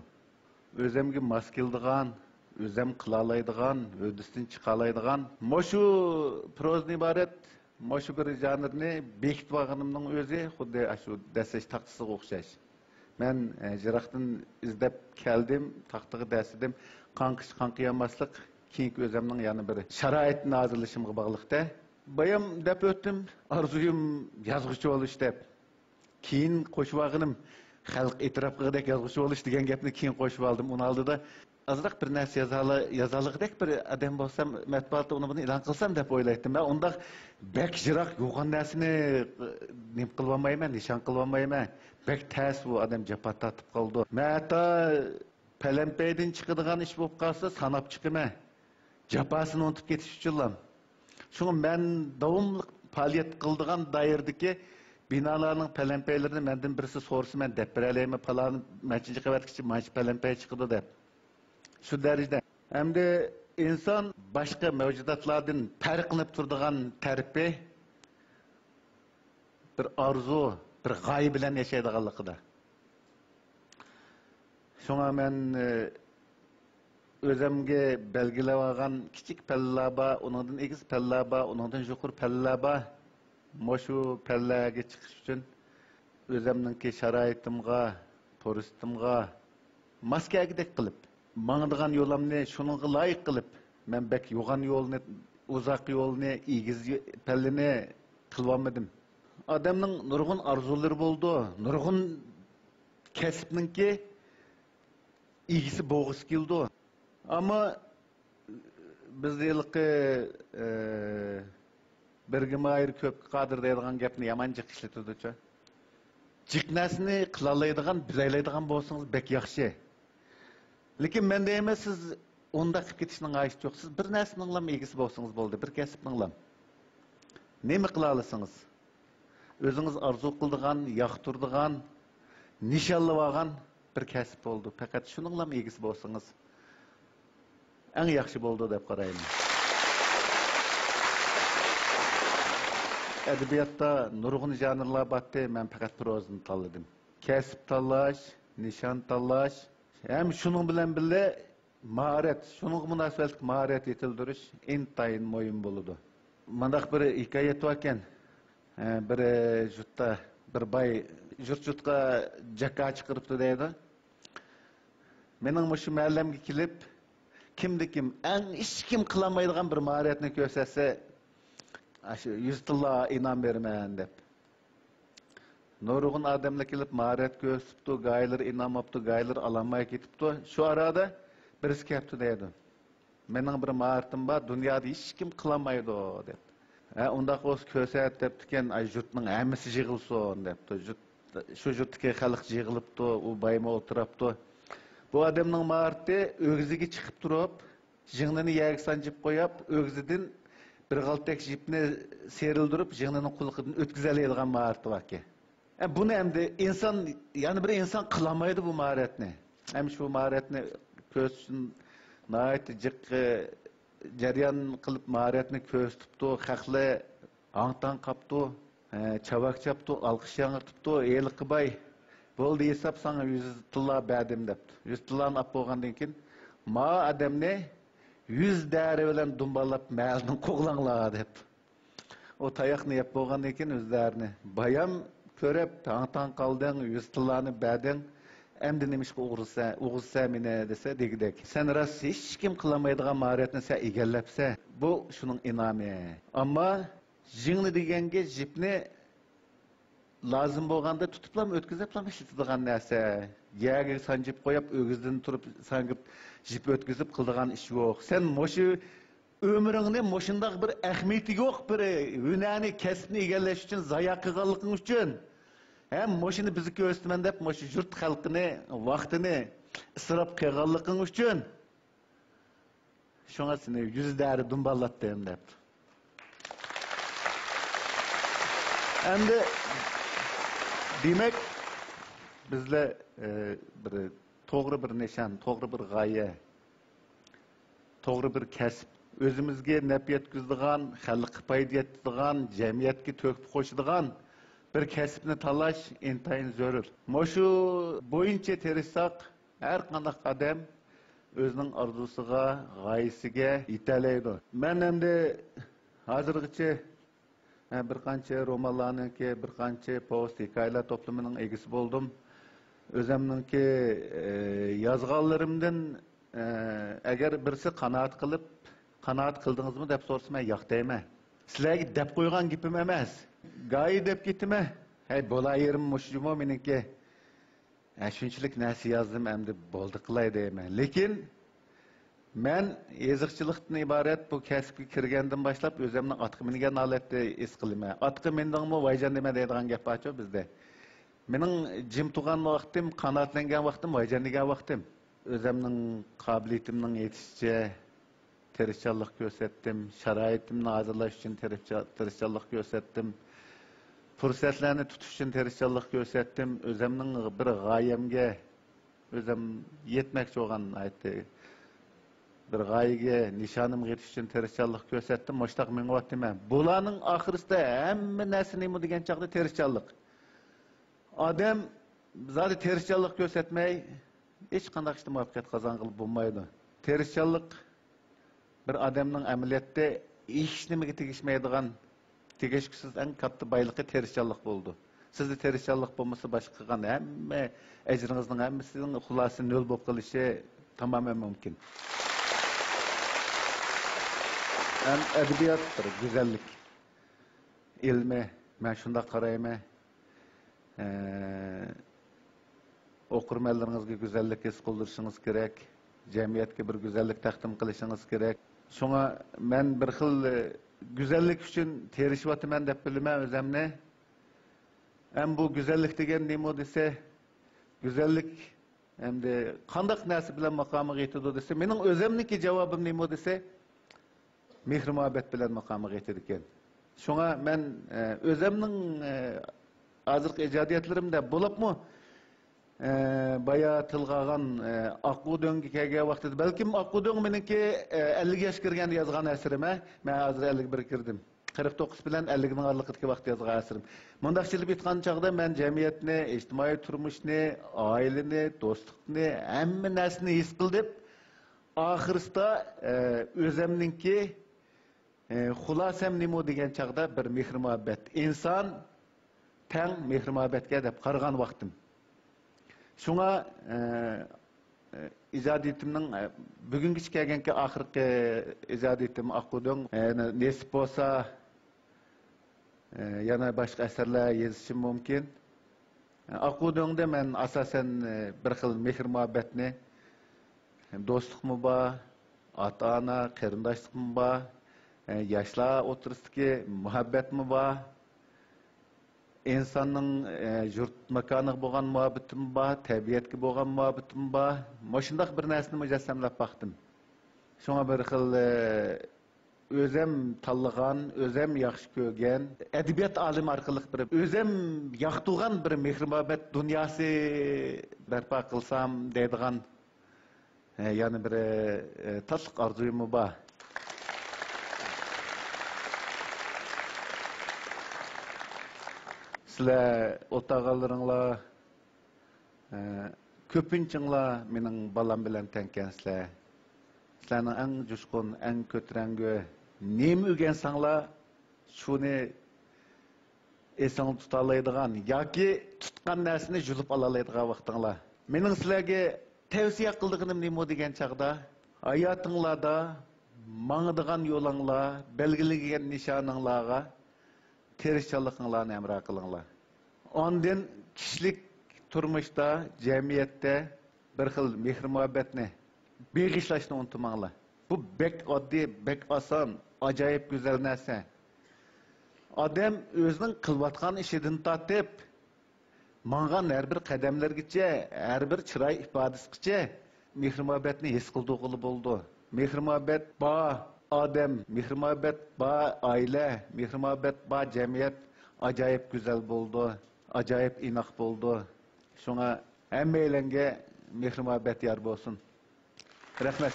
ئۆزەمگە ماس كېلىدىغان، ئۆزەم قىلالايدىغان، ھۆددىسىدىن چىقالايدىغان، مۇشۇ پروزىدىن ئىبارەت مۇشۇ بىر ژانىرنى بېكىتىۋالغىنىمنىڭ ئۆزى خۇددى ئاشۇ دەسسەش تاختىسىغا ئوخشاش. مەن، ئە، يىراقتىن ئىزدەپ كەلدىم، تاختىغا دەسسىدىم. قاڭقىش، قاڭقىيالماسلىق كېيىنكى ئۆزەمنىڭ يەنە بىر شارائىتنى ھازىرلىشىمغا باغلىق-دە. بايام دەپ ئۆتتۈم، ئارزۇيۇم يازغۇچى بولۇش دەپ. كېيىن قوشۇۋالغىنىم، خەلق ئېتىراپ قىلغۇدەك يازغۇچى بولۇش دېگەن گەپنى كېيىن قوشۇۋالدىم. ئۇنىڭ ئالدىدا ئازراق بىر نەرسە يازالا-، يازالىغۇدەك بىر ئادەم بولسام، مەتبۇئاتتا ئۇنى بۇنى ئېلان قىلسام دەپ ئويلايتتىم. مەن ئۇنداق بەك يىراق يوغان نەرسىنى، ئى، نېمە قىلىۋالمايمەن، نىشان قىلىۋالمايمەن. بەك تەس، ئۇ ئادەم جاپا تارتىپ قالىدۇ. مەن ھەتتا پەلەمپەيدىن چىقىدىغان ئىش بولۇپ قالسا، ساناپ چىقىمەن. جاپاسىنى ئۇنتۇپ كېتىش ئۈچۈنلا. شۇڭا مەن داۋاملىق پائالىيەت قىلىدىغان دائىرىدىكى بىنالارنىڭ پەلەمپەيلىرىنى مەندىن بىرسى سورىسا، مەن دەپ بېرەلەيمەن، پالان نەچچىنچى قەۋەتكىچە مانچە پەلەمپەي چىقىدۇ دەپ. شۇ دەرىجىدە. ئەمدى ئىنسان باشقا مەۋجۇداتلاردىن پەرقلىنىپ تۇرىدىغان تەرىپى، بىر ئارزۇ، بىر غايە بىلەن ياشايدىغانلىقىدا. شۇڭا مەن، ئى، ئۆزۈمگە بەلگىلەپ ئالغان كىچىك پەللىلەر بار، ئۇنىڭدىن ئېگىز پەللىلەر بار، ئۇنىڭدىن يۇقىرى پەللىلەر بار. مۇشۇ پەللىلەرگە چىقىش ئۈچۈن ئۆزۈمنىڭكى شارائىتىمغا، پۇرسىتىمغا ماس كەلگۈدەك قىلىپ، ماڭىدىغان يولۇمنى شۇنىڭغا لايىق قىلىپ، مەن بەك يوغان يولنى، ئۇزاق يولنى، ئېگىز ي-، پەللىنى قىلىۋالمىدىم. ئادەمنىڭ نۇرغۇن ئارزۇلىرى بولىدۇ، نۇرغۇن كەسىپنىڭكى ئىگىسى بولغۇسى كېلىدۇ. ئەمما بىز ھېلىقى، ئى، بىرگە ماھىر، كۆپكە قادىر دەيدىغان گەپنى يامان جىق ئىشلىتىدۇچۇ. جىق نەرسىنى قىلالايدىغان، بىلەلەيدىغان بولسىڭىز بەك ياخشى. لېكىن مەن دەيمەن، سىز ئۇنداق قىلىپ كېتىشنىڭ ھاجىتى يوق. سىز بىر نەرسىنىڭلام ئىگىسى بولسىڭىز بولدى، بىر كەسىپنىڭلام. نېمە قىلالىسىڭىز؟ ئۆزىڭىز ئارزۇ قىلىدىغان، ياقتۇرىدىغان، نىشانلىۋالغان بىر كەسىپ بولىدۇ. پەقەت شۇنىڭلام ئىگىسى بولسىڭىز، ئەڭ ياخشى بولىدۇ دەپ قارايمەن. ئەدەبىياتتا نۇرغۇن ژانىرلار بارتتى، مەن پەقەت پروزىنى تاللىدىم. كەسىپ تاللاش، نىشان تاللاش ھەم شۇنىڭ بىلەن بىللە ماھارەت، شۇنىڭغا مۇناسىۋەتلىك ماھارەت يېتىلدۈرۈش ئىنتايىن مۇھىم بولىدۇ. مۇنداق بىر ھېكايە ئېيتىۋاتكەن، ئە، بىر، ئە، يۇرتتا بىر باي يۇرت-يۇرتقا جاكا چىقىرىپتۇ دەيدۇ. مېنىڭ مۇشۇ مەھەللەمگە كېلىپ، كىمدە كىم ئەڭ ھېچكىم قىلالمايدىغان بىر ماھارەتنى كۆرسەتسە، ئاشۇ يۈز تىللا ئىنئام بېرىمەن دەپ. نۇرغۇن ئادەملەر كېلىپ ماھارەت كۆرسىتىپتۇ، گايلىرى ئىنئام ئاپتۇ، گايلىرى ئالالماي كېتىپتۇ. شۇ ئارىدا بىرسى كەپتۇ دەيدۇ. مېنىڭ بىر ماھارىتىم بار، دۇنيادا ھېچكىم قىلالمايدۇ، دەپ. ھە، ئۇنداق بولسا كۆرسەت، دەپتىكەن، ئاي، يۇرتنىڭ ھەممىسى يىغىلسۇن، دەپتۇ. يۇرت، شۇ يۇرتتىكى خەلق يىغىلىپتۇ، ئۇ بايمۇ ئولتۇراپتۇ. بۇ ئادەمنىڭ ماھارىتى ئۆگزىگە چىقىپ تۇرۇپ، يىڭنىنى يەرگە سانجىپ قويۇپ، ئۆگزىدىن بىر غالتەك يىپنى سىيرىلدۇرۇپ، يىڭنىنىڭ قۇلىقىدىن ئۆتكۈزەلەيدىغان ماھارىتى باركەن. ئە، بۇنى ئەمدى ئىنسان، يەنە بىر ئىنسان قىلالمايدۇ بۇ ماھارەتنى. ھەم شۇ ماھارەتنى كۆرسىتىشنى ناھايىتى جىق، ئە، جەريان قىلىپ ماھارەتنى كۆرسىتىپتۇ. خەقلەر ھاڭ-تاڭ قاپتۇ، ئە، چاۋاك چاپتۇ، ئالقىش ياڭرىتىپتۇ. ھېلىقى باي، بولدى ھېساب، ساڭا يۈز تىللا بەردىم، دەپتۇ. يۈز تىللانى ئاپ بولغاندىن كېيىن، ما ئادەمنى يۈز دەرە بىلەن دۇمبالاپ مەھەللىدىن قوغلاڭلار، دەپتۇ. ئۇ تاياقنى يەپ بولغاندىن كېيىن ئۆزلەرنى بايام كۆرۈپ، ھاڭ-تاڭ قالدىڭ، يۈز تىللانى بەردىڭ، ئەمدى نېمىشقا ئۇرغۇزىسەن، ئۇرغۇزىسەن مېنى دېسە، دېگۈدەك، سەن راست ھېچكىم قىلالمايدىغان ماھارەتنى سەن ئىگىلەپسەن. بۇ شۇنىڭ ئىنئامى. ئەمما يىڭنە دېگەنگە يىپنى لازىم بولغاندا تۇتۇپلام ئۆتكۈزۈپلام ئىشلىتىدىغان نەرسە. يەرگە سانجىپ قويۇپ، ئۆگزىدىن تۇرۇپ سانجىپ، يىپ ئۆتكۈزۈپ قىلىدىغان ئىش يوق. سەن مۇشۇ ئۆمرۈڭنى مۇشۇنداق بىر ئەھمىيىتى يوق بىر ھۈنەرنى، كەسىپنى ئىگىلەش ئۈچۈن زايا قىلغانلىقىڭ ئۈچۈن، ھەم مۇشۇنى بىزگە كۆرسىتىمەن دەپ مۇشۇ يۇرت خەلقىنى، ۋاقتىنى ئىسراپ قىلغانلىقىڭ ئۈچۈن، شۇڭا سېنى يۈز دەرە دۇمبالاتتىم دەپتۇ. ئەمدى دېمەك، بىزلەر، ئە، بىر توغرا بىر نىشان، توغرا بىر غايە، توغرا بىر كەسىپ، ئۆزىمىزگە نەپ يەتكۈزىدىغان، خەلققە پايدا يەتكۈزىدىغان، جەمئىيەتكە تۆھپە قوشىدىغان بىر كەسىپنى تاللاش ئىنتايىن زۆرۈر. مۇشۇ بويىچە تىرىشساق، ھەر قانداق ئادەم ئۆزىنىڭ ئارزۇسىغا، غايىسىگە يېتەلەيدۇ. مەن ئەمدى ھازىرغىچە ھە، بىر قانچە رومانلارنىڭكى، بىر قانچە پوۋېست، ھېكايىلەر توپلىمىنىڭ ئىگىسى بولدۇم. ئۆزۈمنىڭكى، ئە، يازغانلىرىمدىن، ئە، ئەگەر بىرسى قانائەت قىلىپ، «قانائەت قىلدىڭىزمۇ؟» دەپ سورىسا، مەن «ياق» دەيمەن. سىلەرگە دەپ قويغان گېپىم ئەمەس. گاھى دەپ كېتىمەن، «ھەي، بولايېرىم مۇشۇ جۇمۇ مېنىڭكى. ھە، شۇنچىلىك نەرسە يازدىم، ئەمدى بولدى قىلاي» دەيمەن. لېكىن مەن يېزىقچىلىقتىن ئىبارەت بۇ كەسىپكە كىرگەندىن باشلاپ ئۆزۈمنى ئاتقا مىنگەن ھالەتتە ھېس قىلىمەن. ئاتقا مىندىڭمۇ ۋايجان دېمە دەيدىغان گەپ بارچۇ بىزدە. مېنىڭ جىم تۇرغان ۋاقتىم، قاناتلانغان ۋاقتىم، ۋايجان دېگەن ۋاقتىم. ئۆزۈمنىڭ قابىلىيىتىمنىڭ يېتىشىچە تىرىشچانلىق كۆرسەتتىم، شارائىتىمنى ھازىرلاش ئۈچۈن تىرىشچا-، تىرىشچانلىق كۆرسەتتىم، پۇرسەتلەرنى تۇتۇش ئۈچۈن تىرىشچانلىق كۆرسەتتىم، ئۆزۈمنىڭ بىر غايەمگە، ئۆزۈم يەتمەكچى بولغان ھاياتتا بىر غايىگە، نىشانىمغا يېتىش ئۈچۈن تىرىشچانلىق كۆرسەتتىم، مۇشتاق مېڭىۋاتىمەن. بۇلارنىڭ ئاخىرىسىدا ھەممە نەرسە نېمە دېگەن چاغدا تىرىشچانلىق. ئادەم زادى تىرىشچانلىق كۆرسەتمەي، ھېچقانداق ئىشتا مۇۋەپپەقىيەت قازانغىلى بولمايدۇ. تىرىشچانلىق بىر ئادەمنىڭ ئەمەلىيەتتە ھېچنېمىگە تېگىشمەيدىغان، تېگىشكۈسىز ئەڭ كاتتا بايلىقى تىرىشچانلىق بولىدۇ. سىزدە تىرىشچانلىق بولمىسا، باشقا قىلغان ھەممە ئەجرىڭىزنىڭ ھەممىسىنىڭ خۇلاسىسى نۆل بولۇپ قېلىشى تامامەن مۇمكىن. ھەم ئەدەبىيات بىر گۈزەللىك. ئىلمى، مەن شۇنداق قارايمەن. ئە، ئوقۇرمەنلىرىڭىزگە گۈزەللىك ھېس قىلدۇرۇشىڭىز كېرەك، جەمئىيەتكە بىر گۈزەللىك تەقدىم قىلىشىڭىز كېرەك. شۇڭا مەن بىر خىل، ئە، گۈزەللىك ئۈچۈن تىرىشىۋاتىمەن دەپ بىلىمەن ئۆزەمنى. ھەم بۇ گۈزەللىك دېگەن نېمە دېسە، گۈزەللىك ئەمدى قانداق نەرسە بىلەن ماقامىغا يېتىدۇ دېسە، مېنىڭ ئۆزەمنىڭكى جاۋابىم نېمە دېسە، مېھىر-مۇھەببەت بىلەن ماقامىغا يېتىدىكەن. شۇڭا مەن، ئە، ئۆزەمنىڭ، ئە، ھازىرقى ئىجادىيەتلىرىمدە بولۇپمۇ، ئە، بايا تىلغا ئالغان، ئە، ئاققۇ دۆڭگە كەلگەن ۋاقتىدا، بەلكىم ئاققۇ دۆڭ مېنىڭكى، ئە، ئەللىك ياشقا كىرگەندە يازغان ئەسىرىم، ھە؟ مەن ھازىر ئەللىك بىرگە كىردىم. قىرىق توققۇز بىلەن ئەللىكنىڭ ئارىلىقىدىكى ۋاقىتتا يازغان ئەسىرىم. مۇنداقچە ئېلىپ ئېيتقان چاغدا مەن جەمئىيەتنى، ئىجتىمائىي تۇرمۇشنى، ئائىلىنى، دوستلۇقنى، ھەممە نەرسىنى ھېس قىلدىم. ئاخىرسىدا، ئە، ئۆزەمنىڭكى، ئە، خۇلاسەم نېمە دېگەن چاغدا بىر مېھىر-مۇھەببەت. ئىنسان تەڭ مېھىر-مۇھەببەتكە دەپ قارىغان ۋاقتىم. شۇڭا، ئە، ئە، ئىجادىيىتىمنىڭ، ئە، بۈگۈنگىچە كەلگەنكى ئاخىرقى ئىجادىيىتىم ئاققۇ دۆڭ. ئە، نېسىپ بولسا، ئە، يەنە باشقا ئەسەرلەر يېزىشىم مۇمكىن. ئاققۇ دۆڭدە مەن ئاساسەن، ئە، بىر خىل مېھىر-مۇھەببەتنى، دوستلۇقمۇ بار، ئاتا-ئانا، قېرىنداشلىقمۇ بار، ئە، ياشلار ئوتتۇرىسىدىكى مۇھەببەتمۇ بار. ئىنساننىڭ، ئە، يۇرت ماكانىغا بولغان مۇھەببىتىمۇ بار، تەبىئەتكە بولغان مۇھەببىتىمۇ بار. مۇشۇنداق بىر نەرسىنى مۇجەسسەملەپ باقتىم. شۇڭا بىر خىل، ئە، ئۆزەم تاللىغان، ئۆزەم ياخشى كۆرگەن، ئەدەبىيات ئالىمى ئارقىلىق بىر ئۆزەم ياقتۇرغان بىر مېھىر-مۇھەببەت دۇنياسى بەرپا قىلسام دەيدىغان، ئە، يەنە بىر، ئە، تاتلىق ئارزۇيمۇ بار. سىلەر ئولتۇرغانلىرىڭلار، ئە، كۆپىنچىڭلار مېنىڭ بالام بىلەن تەڭكەنسىلەر. سىلەرنىڭ ئەڭ جۇشقۇن، ئەڭ كۆتۈرەڭگۈ، نېمە ئۆگەنسەڭلار، شۇنى ئېسىڭدە تۇتالايدىغان ياكى تۇتقان نەرسىنى يۇلۇپ ئالالايدىغان ۋاقتىڭلار. مېنىڭ سىلەرگە تەۋسىيە قىلىدىغىنىم نېمە دېگەن چاغدا، ھاياتىڭلاردا ماڭىدىغان يولۇڭلار، بەلگىلىگەن نىشانىڭلارغا تىرىشچانلىقىڭلارنى ھەمراھ قىلىڭلار. ئاندىن كىشىلىك تۇرمۇشتا، جەمئىيەتتە بىر خىل مېھىر-مۇھەببەتنى، بېغىشلاشنى ئۇنتۇماڭلار. بۇ بەك ئاددىي، بەك ئاسان، ئاجايىپ گۈزەل نەرسە. ئادەم ئۆزىنىڭ قىلىۋاتقان ئىشىدىن تارتىپ، ماڭغان ھەر بىر قەدەملىرىگىچە، ھەر بىر چىراي ئىپادىسىگىچە مېھىر-مۇھەببەتنى ھېس قىلدۇرغىلى بولىدۇ. مېھىر-مۇھەببەت بار ئادەم، مېھىر-مۇھەببەت بار ئائىلە، مېھىر-مۇھەببەت بار جەمئىيەت ئاجايىپ گۈزەل بولىدۇ، ئاجايىپ ئىناق بولىدۇ. شۇڭا ھەممەيلەنگە مېھىر-مۇھەببەت يار بولسۇن. رەھمەت.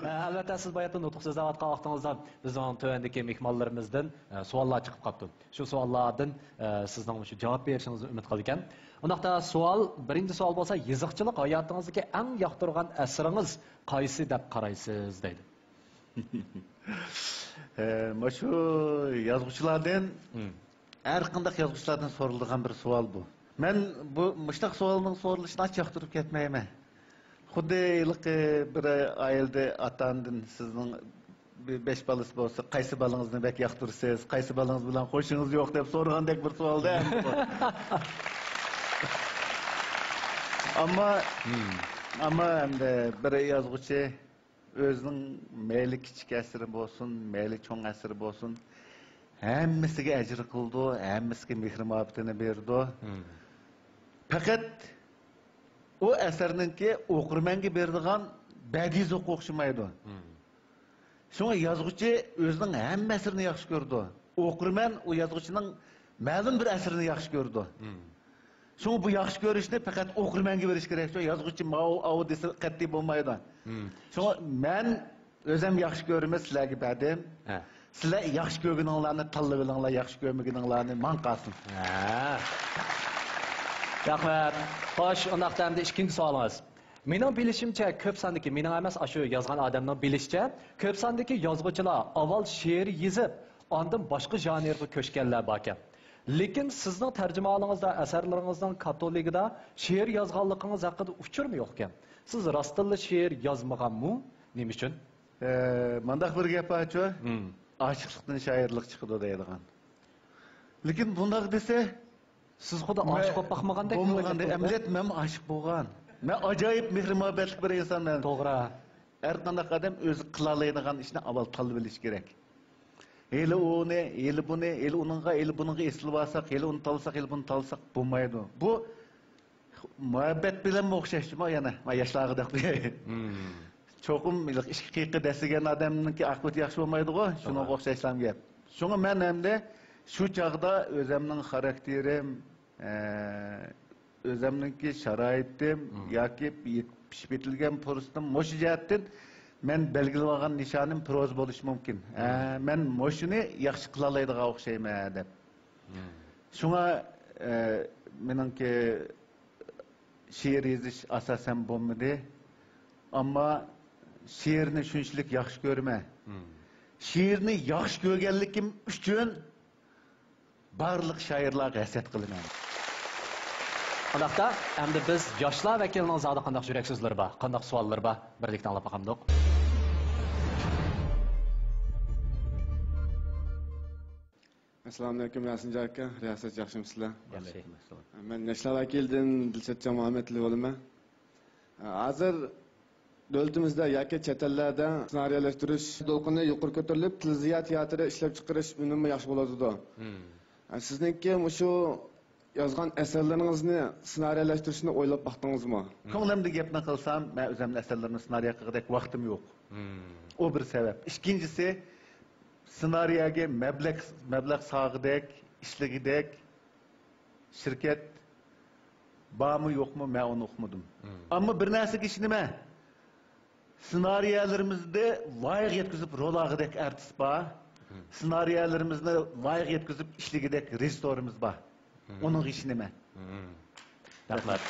ئەلۋەتتە، سىز باياتىن نۇتۇق سۆزلەۋاتقان ۋاقتىڭىزدا بىزنىڭ تۆۋەندىكى مېھمانلىرىمىزدىن، ئە، سوئاللار چىقىپ قاپتۇ. شۇ سوئاللاردىن، ئە، سىزنىڭ مۇشۇ جاۋاب بېرىشىڭىزنى ئۈمىد قىلىدىكەن. ئۇنداقتا سوئال، بىرىنچى سوئال بولسا، يېزىقچىلىق ھاياتىڭىزدىكى ئەڭ ياقتۇرغان ئەسىرىڭىز قايسى دەپ قارايسىز دەيدۇ. ئە، مانا شۇ يازغۇچىلاردىن، مم. ھەر قانداق يازغۇچىلاردىن سورىلىدىغان بىر سوئال بۇ. مەن بۇ مۇشۇنداق سوئالنىڭ سورىلىشىنى ئانچە ياقتۇرۇپ كەتمەيمەن. خۇددى ھېلىقى بىر ئائىلىدە ئاتا-ئانىدىن سىزنىڭ بەش بالىسى بولسا، «قايسى بالىڭىزنى بەك ياقتۇرىسىز؟ قايسى بالىڭىز بىلەن خوشىڭىز يوق؟» دەپ سورىغاندەك بىر سوئال-دە. ئەمما، ئەمما ئەمدى بىر يازغۇچى ئۆزىنىڭ مەيلى كىچىك ئەسىرى بولسۇن، مەيلى چوڭ ئەسىرى بولسۇن، ھەممىسىگە ئەجىر قىلىدۇ، ھەممىسىگە مېھرى-مۇھەببىتىنى بېرىدۇ. پەقەت ئۇ ئەسەرنىڭكى ئوقۇرمەنگە بېرىدىغان بەدىئىي زوقى ئوخشىمايدۇ. شۇڭا يازغۇچى ئۆزىنىڭ ھەممە ئەسىرىنى ياخشى كۆرىدۇ. ئوقۇرمەن ئۇ يازغۇچىنىڭ مەلۇم بىر ئەسىرىنى ياخشى كۆرىدۇ. شۇڭا بۇ ياخشى كۆرۈشنى پەقەت ئوقۇرمەنگە بېرىش كېرەك. شۇ يازغۇچى ماۋۇ، ئاۋۇ دېسە قەتئىي بولمايدۇ. شۇڭا مەن ئۆزۈم ياخشى كۆرىمەن، سىلەرگە بەردىم. سىلەر ياخشى كۆرگىنىڭلارنى تاللىۋېلىڭلار، ياخشى كۆرمىگىنىڭلارنى ماڭا قالسۇن. رەھمەت. خوش، ئۇنداقتا ئەمدى ئىككىنچى سوئالىڭىز. مېنىڭ بىلىشىمچە، كۆپ ساندىكى، مېنىڭ ئەمەس، ئاشۇ يازغان ئادەمنىڭ بىلىشىچە، كۆپ ساندىكى يازغۇچىلار ئاۋۋال شېئىر يېزىپ، ئاندىن باشقا ژانىرغا كۆچكەنلەر باركەن. لېكىن سىزنىڭ تەرجىمىھالىڭىزدا، ئەسەرلىرىڭىزنىڭ كاتالوگىدا شېئىر يازغانلىقىڭىز ھەققىدە ئۇچۇرمۇ يوقكەن. سىز راستتىنلا شېئىر يازمىغانمۇ؟ نېمە ئۈچۈن؟ ئە، مۇنداق بىر گەپ بارچۇ، ئاشىقلىقتىن شائىرلىق چىقىدۇ دەيدىغان. لېكىن بۇنداق دېسە، سىز خۇددى ئاشىق بولۇپ باقمىغاندەك بولمىغاندەك. ئەمەلىيەتتە مەنمۇ ئاشىق بولغان. مەن ئاجايىپ مېھرى-مۇھەببەتلىك بىر ئىنسانمەن. توغرا. ھەر قانداق ئادەم ئۆزى قىلالايدىغان ئىشنى ئاۋۋال تاللىۋېلىشى كېرەك. ھېلى ئۇنى، ھېلى بۇنى، ھېلى ئۇنىڭغا، ھېلى بۇنىڭغا ئېسىلىۋالساق، ھېلى ئۇنى تاللىساق، ھېلى بۇنى تاللىساق بولمايدۇ. بۇ مۇھەببەت بىلەنمۇ ئوخشاش جۇمۇ يەنە. مانا ياشلارغا دەپ قوياي. چوقۇم ئىككى قىيىقى دەسسىگەن ئادەمنىڭكى ئاقىۋىتى ياخشى بولمايدىغۇ. شۇنىڭغا ئوخشاشلا گەپ. شۇڭا مەن ئەمدى شۇ چاغدا ئۆزەمنىڭ خاراكتېرىم، ئە، ئۆزەمنىڭكى شارائىتىم ياكى يېت-، پىشىپ يېتىلگەن پۇرسىتىم، مۇشۇ جەھەتتىن مەن بەلگىلىۋالغان نىشانىم پروزا بولۇشى مۇمكىن. ئە، مەن مۇشۇنى ياخشى قىلالايدىغان ئوخشايمەن دەپ. شۇڭا، ئە، مېنىڭكى شېئىر يېزىش ئاساسەن بولمىدى. ئەمما شېئىرنى شۇنچىلىك ياخشى كۆرىمەن. شېئىرنى ياخشى كۆرگەنلىكىم ئۈچۈن بارلىق شائىرلارغا ھەسرەت قىلىمەن. ئۇنداقتا، ئەمدى بىز ياشلار ۋەكىلىنىڭ زادى قانداق يۈرەك سۆزلىرى بار، قانداق سوئاللىرى بار، بىرلىكتە ئاڭلاپ باقامدۇق؟ ئەسسالامۇئەلەيكۇم، ياسىنجان ئاكا، رىياسەتچى، ياخشىمۇسىلەر؟ ياخشى. مەن ياشلار ۋەكىلىدىن دىلشاتجان مۇھەممەتئېلى بولىمەن. ھازىر دۆلىتىمىزدە ياكى چەت ئەللەردە سېنارىيەلەشتۈرۈش دولقۇنى يۇقىرى كۆتۈرۈلۈپ، تېلېۋىزىيە تىياتىرى ئىشلەپچىقىرىش ئۈنۈمى ياخشى بولۇۋاتىدۇ. سىزنىڭكى مۇشۇ يازغان ئەسەرلىرىڭىزنى سېنارىيەلەشتۈرۈشنى ئويلاپ باقتىڭىزمۇ؟ كۆڭلۈمدىكى گەپنى قىلسام، مەن ئۆزۈمنىڭ ئەسەرلىرىمنى سېنارىيە قىلغۇدەك ۋاقتىم يوق. ئۇ بىر سەۋەب. ئىككىنچىسى، سېنارىيەگە مەبلەغ، مەبلەغ سالغۇدەك، ئىشلىگۈدەك شىركەت بارمۇ يوقمۇ، مەن ئۇنى ئۇقمىدىم. ئەمما بىر نەرسىگە ئىشىنىمەن. سېنارىيەلىرىمىزنى ۋايىغا يەتكۈزۈپ رول ئالغۇدەك ئارتىس بار. سېنارىيەلىرىمىزنى ۋايىغا يەتكۈزۈپ ئىشلىگۈدەك رېژىسسورىمىز بار. ئۇنىڭغا ئىشىنىمەن. رەھمەت.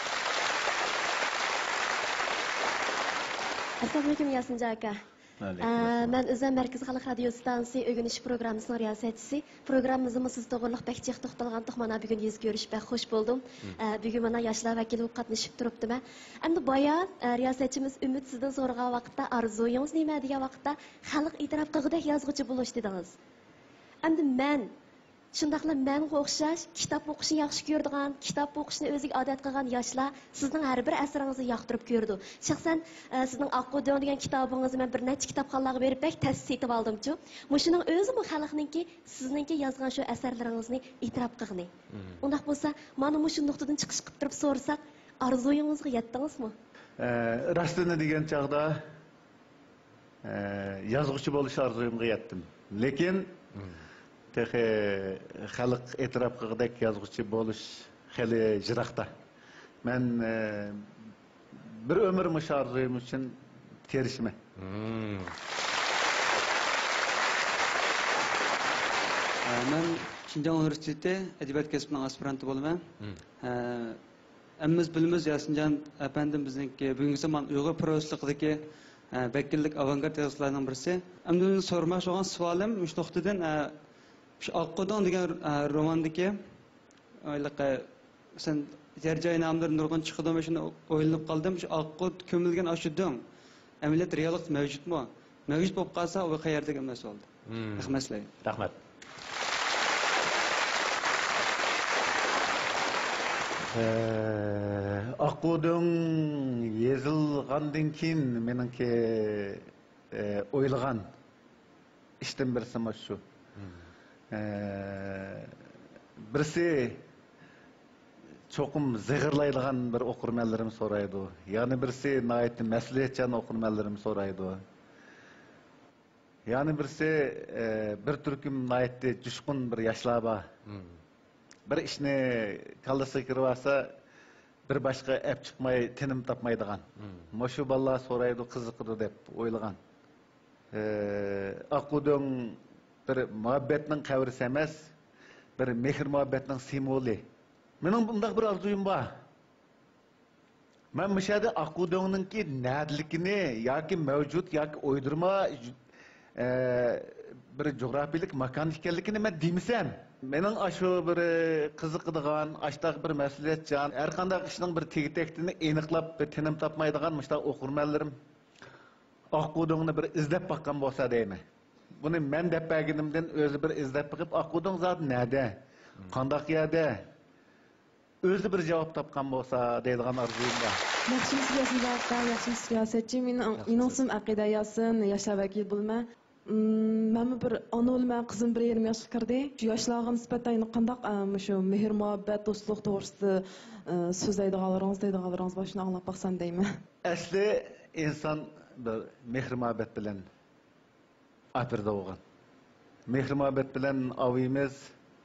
ئەسسالامۇئەلەيكۇم، ياسىنجان ئاكا. ئە، مەن ئۆزۈم مەركىزىي خەلق رادىيو ئىستانسىسى ئۆگىنىش پروگراممىسىنىڭ رىياسەتچىسى. پروگراممىمىزدىمۇ سىز توغرىلىق بەك جىق توختالغانتۇق، مانا بۈگۈن يۈز كۆرۈشۈپ بەك خوش بولدۇم. ئە، بۈگۈن مانا ياشلار ۋەكىلى بولۇپ قاتنىشىپ تۇرۇپتىمەن. ئەمدى بايا، ئە، رىياسەتچىمىز ئۈمىد سىزدىن سورىغان ۋاقىتتا، ئارزۇيىڭىز نېمە دېگەن ۋاقىتتا، خەلق ئېتىراپ قىلغۇدەك يازغۇچى بولۇش دېدىڭىز. ئەمدى مەن شۇنداقلا مەنغا ئوخشاش كىتاب ئوقۇشنى ياخشى كۆرىدىغان، كىتاب ئوقۇشنى ئۆزىگە ئادەت قىلغان ياشلار سىزنىڭ ھەر بىر ئەسىرىڭىزنى ياقتۇرۇپ كۆرىدۇ. شەخسەن، ئە، سىزنىڭ ئاققۇ دۆڭ دېگەن كىتابىڭىزنى مەن بىر نەچچە كىتابخانىلارغا بېرىپ بەك تەستە سېتىۋالدىمچۇ. مۇشۇنىڭ ئۆزىمۇ خەلقنىڭكى سىزنىڭكى يازغان شۇ ئەسەرلىرىڭىزنى ئېتىراپ قىلغىنى. ئۇنداق بولسا، مانا مۇشۇ نۇقتىدىن چىقىش قىلىپ تۇرۇپ سورىساق، ئارزۇيىڭىزغا يەتتىڭىزمۇ؟ ئە، راستىنى دېگەن چاغدا، ئە، يازغۇچى بولۇش ئارزۇيۇمغا يەتتىم. لېكىن تېخى خەلق ئېتىراپ قىلغۇدەك يازغۇچى بولۇش خېلى يىراقتا. مەن، ئە، بىر ئۆمۈر مۇشۇ ئارزۇيۇم ئۈچۈن تىرىشىمەن. ئە، مەن شىنجاڭ ئۇنىۋېرسىتېتى ئەدەبىيات كەسپىنىڭ ئاسپىرانتى بولىمەن. ئە، ھەممىمىز بىلىمىز، ياسىنجان ئەپەندىم بىزنىڭكى بۈگۈنكى زامان ئۇيغۇر پروزىچىلىقىدىكى، ئە، بەك يىللىق ئاۋانگارت يازغۇچىلاردىن بىرسى. ئەمدى ئۇنى سورىماقچى بولغان سوئالىم مۇشۇ نۇقتىدىن، ئە، مۇشۇ ئاققۇ دۆڭ دېگەن، ئە، روماندىكى، ئە، ھېلىقى، مەسىلەن، يەر جاي ناملىرى نۇرغۇن چىقىدۇ، مەن شۇنى ئويلىنىپ قالدىم. شۇ ئاققۇ كۆمۈلگەن ئاشۇ دۆڭ ئەمەلىيەتتە رېئاللىقتا مەۋجۇتمۇ؟ مەۋجۇت بولۇپ قالسا، ئۇ قەيەردىكى مەسىلە. مم. رەھمەت سىلەرگە. رەھمەت. ئە، ئاقۇدۇڭ يېزىلغاندىن كېيىن مېنىڭكى، ئە، ئويلىغان ئىشتىن بىرسى مۇشۇ. مم. ئە، بىرسى چوقۇم زىغىرلايدىغان بىر ئوقۇرمەنلىرىم سورايدۇ. يەنە بىرسى ناھايىتى مەسئۇلىيەتچان ئوقۇرمەنلىرىم سورايدۇ. يەنە بىرسى، ئە، بىر تۈركۈم ناھايىتى جۇشقۇن بىر ياشلار بار. مم. بىر ئىشنى كاللىسىغا كىرىۋالسا، بىر باشقا ئەپ چىقماي، تىنىم تاپمايدىغان. مم. مۇشۇ بالىلار سورايدۇ، قىزىقىدۇ دەپ ئويلىغان. ئە، ئاقۇدۇڭ بىر مۇھەببەتنىڭ قەبرىسى ئەمەس، بىر مېھىر-مۇھەببەتنىڭ سىمۋولى. مېنىڭ بۇنداق بىر ئارزۇيۇم بار. مەن مۇشۇ يەردە ئاقۇدۇڭنىڭكى نەدىلىكىنى ياكى مەۋجۇت ياكى ئويدۇرما، ئە، بىر جۇغراپىيەلىك ماكان ئىكەنلىكىنى مەن دېمىسەم، مېنىڭ ئاشۇ بىر قىزىقىدىغان، ئاشتاق بىر مەسئۇلىيەتچان، ھەر قانداق ئىشنىڭ بىر تېگى-تەكتىنى ئېنىقلاپ، بىر تىنىم تاپمايدىغان مۇشۇنداق ئوقۇرمەنلىرىم ئاقۇدۇڭنى بىر ئىزدەپ باققان بولسا دەيمەن. بۇنى مەن دەپ بەرگىنىمدىن ئۆزى بىر ئىزدەپ بېقىپ، ئاقۇدۇڭ زادى نەدە؟ مم. قانداق يەردە؟ ئۆزى بىر جاۋاب تاپقان بولسا دەيدىغان ئارزۇيۇم بار. ياخشىمۇسىز ياسىنجان ئاكا، ياخشىمۇسىز رىياسەتچى؟ مېنىڭ، ياخشىمۇسىز. مېنىڭ ئىسمىم ئەقىدە ياسىن، ياشلار ۋەكىلى بولىمەن. مم، مەنمۇ بىر ئانا بولىمەن، قىزىم بىر يېرىم ياشقا كىردى. شۇ ياشلارغا نىسبەتەن يەنە قانداق، ئە، مۇشۇ مېھىر-مۇھەببەت، دوستلۇق توغرىسىدا، ئە، سۆزلەيدىغانلىرىڭىز، دەيدىغانلىرىڭىز بار، شۇنى ئاڭلاپ باقسام دەيمەن. ئەسلى ئىنسان بىر مېھىر-مۇھەببەت بىلەن ئاپىرىدە بولغان. مېھىر-مۇھەببەت بىلەن ئاۋۇيمىز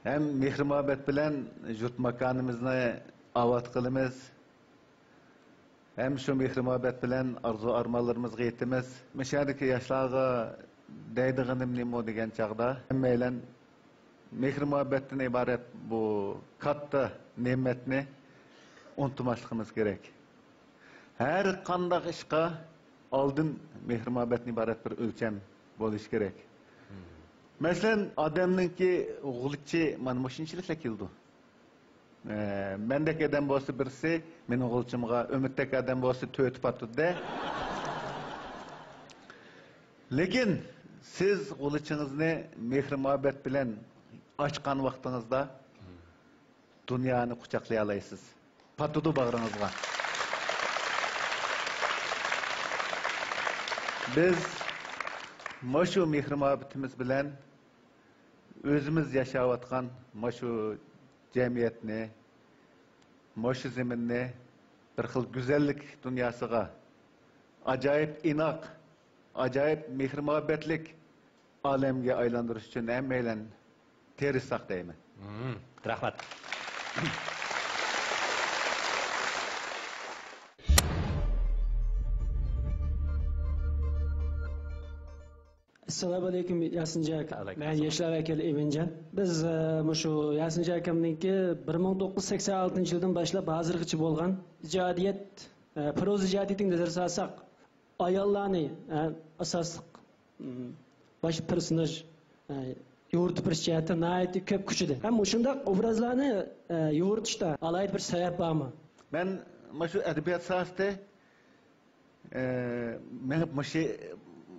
ھەم مېھىر-مۇھەببەت بىلەن يۇرت-ماكانىمىزنى ئاۋات قىلىمىز. ھەم شۇ مېھىر-مۇھەببەت بىلەن ئارزۇ-ئارمانلىرىمىزغا يېتىمىز. مۇشۇ يەردىكى ياشلارغا دەيدىغىنىم نېمە دېگەن چاغدا، ھەممەيلەن مېھىر-مۇھەببەتتىن ئىبارەت بۇ كاتتا نېمەتنى ئۇنتۇماسلىقىمىز كېرەك. ھەر قانداق ئىشقا ئالدىن مېھىر-مۇھەببەتتىن ئىبارەت بىر ئۆلچەم بولۇشى كېرەك. مم. مەسىلەن، ئادەمنىڭكى غۇلىچى مانا مۇشۇنچىلىكلا كېلىدۇ. ئە، مەندەك ئادەم بولسا بىرسى، مېنىڭ غۇلىچىمغا ئۈمىدتەك ئادەم بولسا تۆتى پاتىدۇ-دە. لېكىن سىز غۇلىچىڭىزنى مېھىر-مۇھەببەت بىلەن ئاچقان ۋاقتىڭىزدا، دۇنيانى قۇچاقلىيالايسىز. پاتىدۇ باغرىڭىزغا. بىز مۇشۇ مېھىر-مۇھەببىتىمىز بىلەن ئۆزىمىز ياشاۋاتقان مۇشۇ جەمئىيەتنى، مۇشۇ زېمىننى بىر خىل گۈزەللىك دۇنياسىغا، ئاجايىپ ئىناق، ئاجايىپ مېھىر-مۇھەببەتلىك ئالەمگە ئايلاندۇرۇش ئۈچۈن ھەممەيلەن تىرىشساق دەيمەن. مم، رەھمەت. ئەسسالامۇئەلەيكۇم، ياسىنجان ئاكا. ئەلەيكۇم مەن ئەسسالام. ياشلار ۋەكىلى ئىمىنجان. بىز، ئە، مۇشۇ ياسىنجان ئاكامنىڭكى بىر مىڭ توققۇز يۈز سەكسەن ئالتىنچى يىلدىن باشلاپ ھازىرغىچە بولغان ئىجادىيەت، ئە، پروزا ئىجادىيىتىنى نەزەرگە سالساق، ئاياللارنى، ئە، ئاساسلىق، م، باش پېرسوناژ، ئە، يورۇتۇپ بېرىش جەھەتتە ناھايىتى كۆپ كۈچىدى. ھەم مۇشۇنداق ئوبرازلارنى، ئە، يورۇتۇشتا ئالاھىدە بىر سەۋەب بارمۇ؟ مەن مۇشۇ ئەدەبىيات ساھەسىدە، ئە، مېڭىپ مۇشۇ،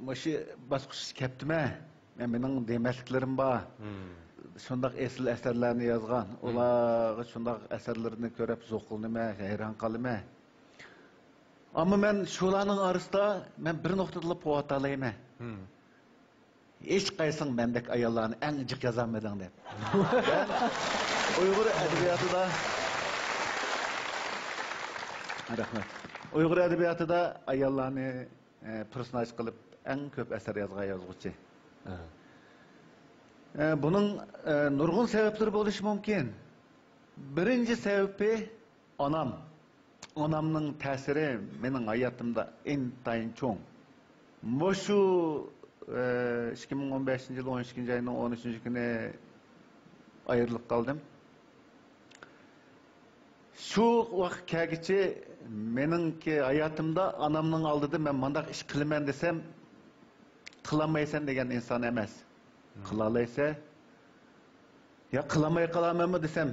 مۇشۇ باسقۇچقا كەپتىمەن. مەن، مېنىڭ دېمەسلىكلىرىم بار. مم. شۇنداق ئېسىل ئەسەرلەرنى يازغان. مم. ئۇلارغا شۇنداق ئەسەرلىرىنى كۆرۈپ زوقلىنىمەن، ھەيران قالىمەن. ئەمما مەن شۇلارنىڭ ئارىسىدا مەن بىر نۇقتىدىلا پوۋاتالايمەن. مم. ھېچقايسىڭ مەندەك ئاياللارنى ئەڭ جىق يازالمىدىڭ دەپ. ئۇيغۇر ئەدەبىياتىدا، رەھمەت. ئۇيغۇر ئەدەبىياتىدا ئاياللارنى، ئە، پېرسوناژ قىلىپ ئەڭ كۆپ ئەسەر يازغان يازغۇچى. ئە. ئە، بۇنىڭ، ئە، نۇرغۇن سەۋەبلىرى بولۇشى مۇمكىن. بىرىنچى سەۋەبى ئانام. ئانامنىڭ تەسىرى مېنىڭ ھاياتىمدا ئىنتايىن چوڭ. مۇشۇ، ئىككى مىڭ ئون بەشىنچى يىل ئون ئىككىنچى ئاينىڭ ئون ئۈچىنچى كۈنى ئايرىلىپ قالدىم. شۇ ۋاقىت كەلگۈچە مېنىڭكى ھاياتىمدا ئانامنىڭ ئالدىدا مەن مۇنداق ئىش قىلىمەن دېسەم، قىلالمايسەن دېگەن ئىنسان ئەمەس. مم. قىلالايسەن. يا قىلالماي قالامەنمۇ دېسەم،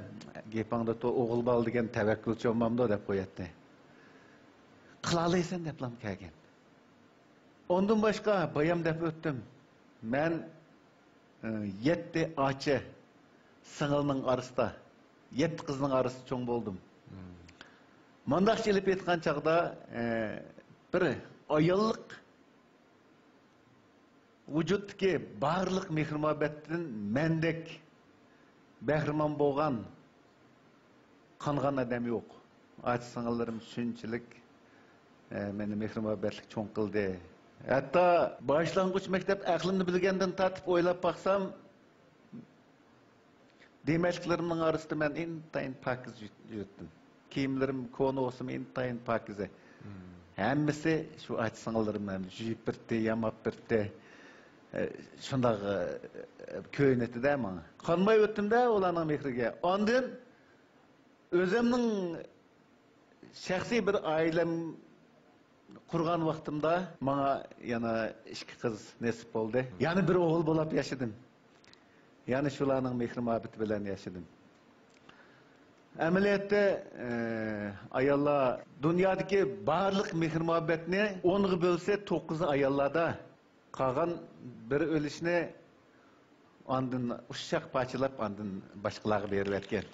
گېپىڭدە تۇر، ئوغۇل بالا دېگەن تەۋەككۈلچى بولمامدۇ دەپ قوياتتى. قىلالايسەن دەپلام كەلگەن. ئۇندىن باشقا بايام دەپ ئۆتتۈم. مەن، ئى، يەتتە ئاچا سىڭىلنىڭ ئارىسىدا، يەتتە قىزنىڭ ئارىسىدا چوڭ بولدۇم. مم. مۇنداقچە ئېلىپ ئېيتقان چاغدا، ئى، بىر ئاياللىق ۋۇجۇدتىكى بارلىق مېھىر-مۇھەببەتتىن مەندەك بەھرىمەن بولغان، قانغان ئادەم يوق. ئاچا-سىڭىللىرىم شۇنچىلىك، ئە، مېنى مېھىر-مۇھەببەتلىك چوڭ قىلدى. ھەتتا باشلانغۇچ مەكتەپ ئەقلىمنى بىلگەندىن تارتىپ ئويلاپ باقسام، دېمەكلىكلىرىمنىڭ ئارىسىدا مەن ئىنتايىن پاكىز يۈ-، يۈرۈتتۈم. كىيىملىرىم كونا بولسىمۇ ئىنتايىن پاكىزە. مم. ھەممىسى شۇ ئاچا-سىڭىللىرىم، ھەم يۇيۇپ بېرىتتى، ياماپ بېرىتتى. ئە، شۇنداق، ئە، كۆيۈنەتتى-دە ماڭا. قانماي ئۆتتۈم-دە ئۇلارنىڭ مېھرىگە. ئاندىن ئۆزۈمنىڭ شەخسىي بىر ئائىلەم قۇرغان ۋاقتىمدا ماڭا يەنە ئىككى قىز نېسىپ بولدى. يەنە بىر ئوغۇل بولاپ ياشىدىم. يەنە شۇلارنىڭ مېھرى-مۇھەببىتى بىلەن ياشىدىم. ئەمەلىيەتتە، ئە، ئاياللار دۇنيادىكى بارلىق مېھرى-مۇھەببەتنى ئونغا بۆلسە، توققۇزى ئاياللاردا. قالغان بىر ئۈلۈشنى ئاندىن ئۇششاق پارچىلاپ، ئاندىن باشقىلارغا بېرىۋەتكەن.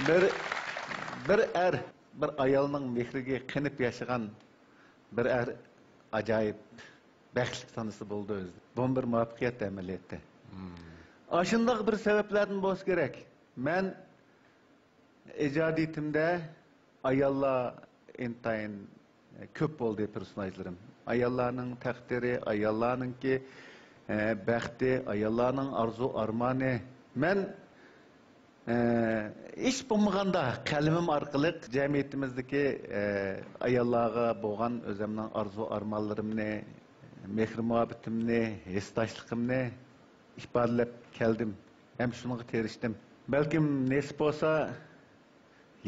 بىر، بىر ئەر، بىر ئايالنىڭ مېھرىگە قېنىپ ياشىغان بىر ئەر ئاجايىپ بەختلىك سانىسا بولىدۇ ئۆزى. بۇمۇ بىر مۇۋەپپەقىيەت ئەمەلىيەتتە. مم. ئاشۇنداق بىر سەۋەبلەردىن بولسا كېرەك. مەن ئىجادىيىتىمدە ئاياللار ئىنتايىن كۆپ بولدى پېرسوناژلىرىم. ئاياللارنىڭ تەقدىرى، ئاياللارنىڭكى، ئە، بەختى، ئاياللارنىڭ ئارزۇ-ئارمانى. مەن، ئە، ھېچ بولمىغاندا قەلىمىم ئارقىلىق جەمئىيىتىمىزدىكى، ئە، ئاياللارغا بولغان ئۆزۈمنىڭ ئارزۇ-ئارمانلىرىمنى، مېھرى-مۇھەببىتىمنى، ھېسداشلىقىمنى ئىپادىلەپ كەلدىم ھەم شۇنىڭغا تىرىشتىم. بەلكىم نېسىپ بولسا،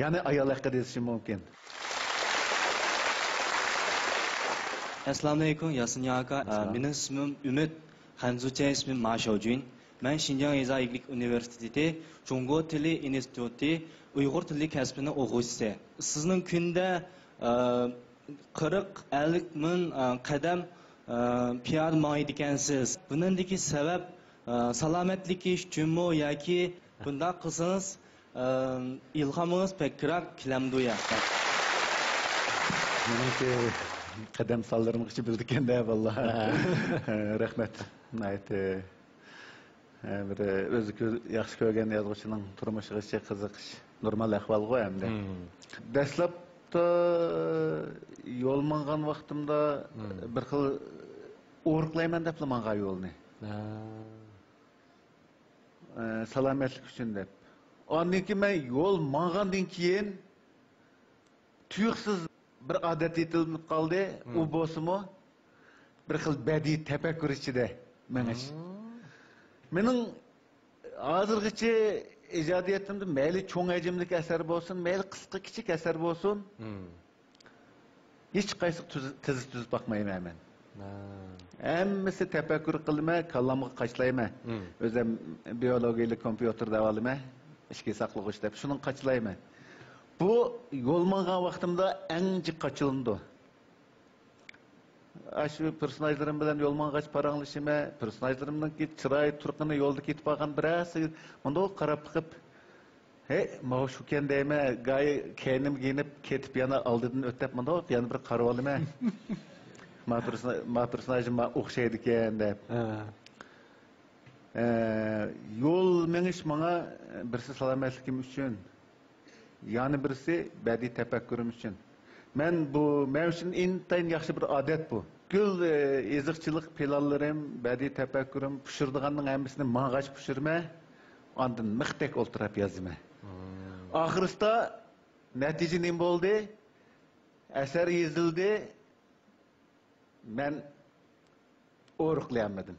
يەنە ئايال ھەققىدە يېزىشىم مۇمكىن. ئەسسالامۇئەلەيكۇم، ياسىن ئاكا. ئەسسالام. مېنىڭ ئىسمىم ئۈمىد، خەنزۇچە ئىسمىم ما شاۋجۈن. مەن شىنجاڭ يېزا ئىگىلىك ئۇنىۋېرسىتېتى جۇڭگو تىلى ئىنستىتۇتى ئۇيغۇر تىلى كەسپىنىڭ ئوقۇغۇچىسى. سىزنىڭ كۈندە، ئە، قىرىق، ئەللىك مىڭ، ئە، قەدەم، ئە، پىيادە ماڭىدىكەنسىز. بۇنىڭدىكى سەۋەب، ئە، سالامەتلىكى ئۈچۈنمۇ ياكى بۇنداق قىلسىڭىز، ئە، ئىلھامىڭىز بەكرەك كېلەمدۇ يا؟ مېنىڭكى قەدەم سانلىرىمغىچە بىلىدىكەن-دە، باللا. رەھمەت. ناھايىتى ھە، بىر ئۆزى كۆ-، ياخشى كۆرگەن يازغۇچىنىڭ تۇرمۇشىغىچە قىزىقىش نورمال ئەھۋالغۇ ئەمدى. مم. دەسلەپتە يول ماڭغان ۋاقتىمدا مم. بىر خىل ئورۇقلايمەن دەپلا ماڭغان يولنى. ھە. ئە، سالامەتلىك ئۈچۈن دەپ. ئاندىن كېيىن مەن يول ماڭغاندىن كېيىن تۇيۇقسىز بىر ئادەت يېتىلىپ قالدى. مم. ئۇ بولسىمۇ بىر خىل بەدىئىي تەپەككۇر ئىچىدە مېڭىش. مم. مېنىڭ ھازىرغىچە ئىجادىيىتىمدە مەيلى چوڭ ھەجىملىك ئەسەر بولسۇن، مەيلى قىسقا كىچىك ئەسەر بولسۇن، مم. ھېچقايسىغا تۈز-، تىزىپ-تۈزۈپ باقمايمەن مەن. ھە. ھەممىسى تەپەككۇر قىلىمەن، كاللامغا قاچىلايمەن. مم. ئۆزۈم بىيولوگىيەلىك كومپيۇتېر دەۋالىمەن، ئىچكى ساقلىغۇچ دەپ، شۇنىڭغا قاچىلايمەن. بۇ يول ماڭغان ۋاقتىمدا ئەڭ جىق قاچىلىنىدۇ. ئاشۇ پېرسوناژلىرىم بىلەن يول ماڭغاچ پاراڭلىشىمەن، پېرسوناژلىرىمنىڭكى چىراي تۇرقىنى يولدا كېتىپ قالغان بىرەرسى مۇنداق قاراپ بېقىپ، ھەي، ماۋۇ شۇكەن دەيمەن، گاي كەينىمگە يېنىپ كېتىپ يەنە ئالدىدىن ئۆتەپ مۇنداق يەنە بىر قارىۋالىمەن. ما پېرسونا-، ما پېرسوناژىم ما ئوخشايدىكەن دەپ. ھە. ئە، يول مېڭىش ماڭا بىرسى سالامەتلىكىم ئۈچۈن، يەنە بىرسى بەدىئىي تەپەككۇرۇم ئۈچۈن. مەن بۇ، مەن ئۈچۈن ئىنتايىن ياخشى بىر ئادەت بۇ. پۈتكۈل، ئە، يېزىقچىلىق پىلانلىرىم، بەدىئىي تەپەككۇرۇم، پۇشۇرىدىغاننىڭ ھەممىسىنى ماڭغاچ پۇشۇرىمەن، ئاندىن مىختەك ئولتۇرۇپ يازىمەن. مم. ئاخىرسىدا نەتىجە نېمە بولدى؟ ئەسەر يېزىلدى، مەن ئورۇقلىيالمىدىم.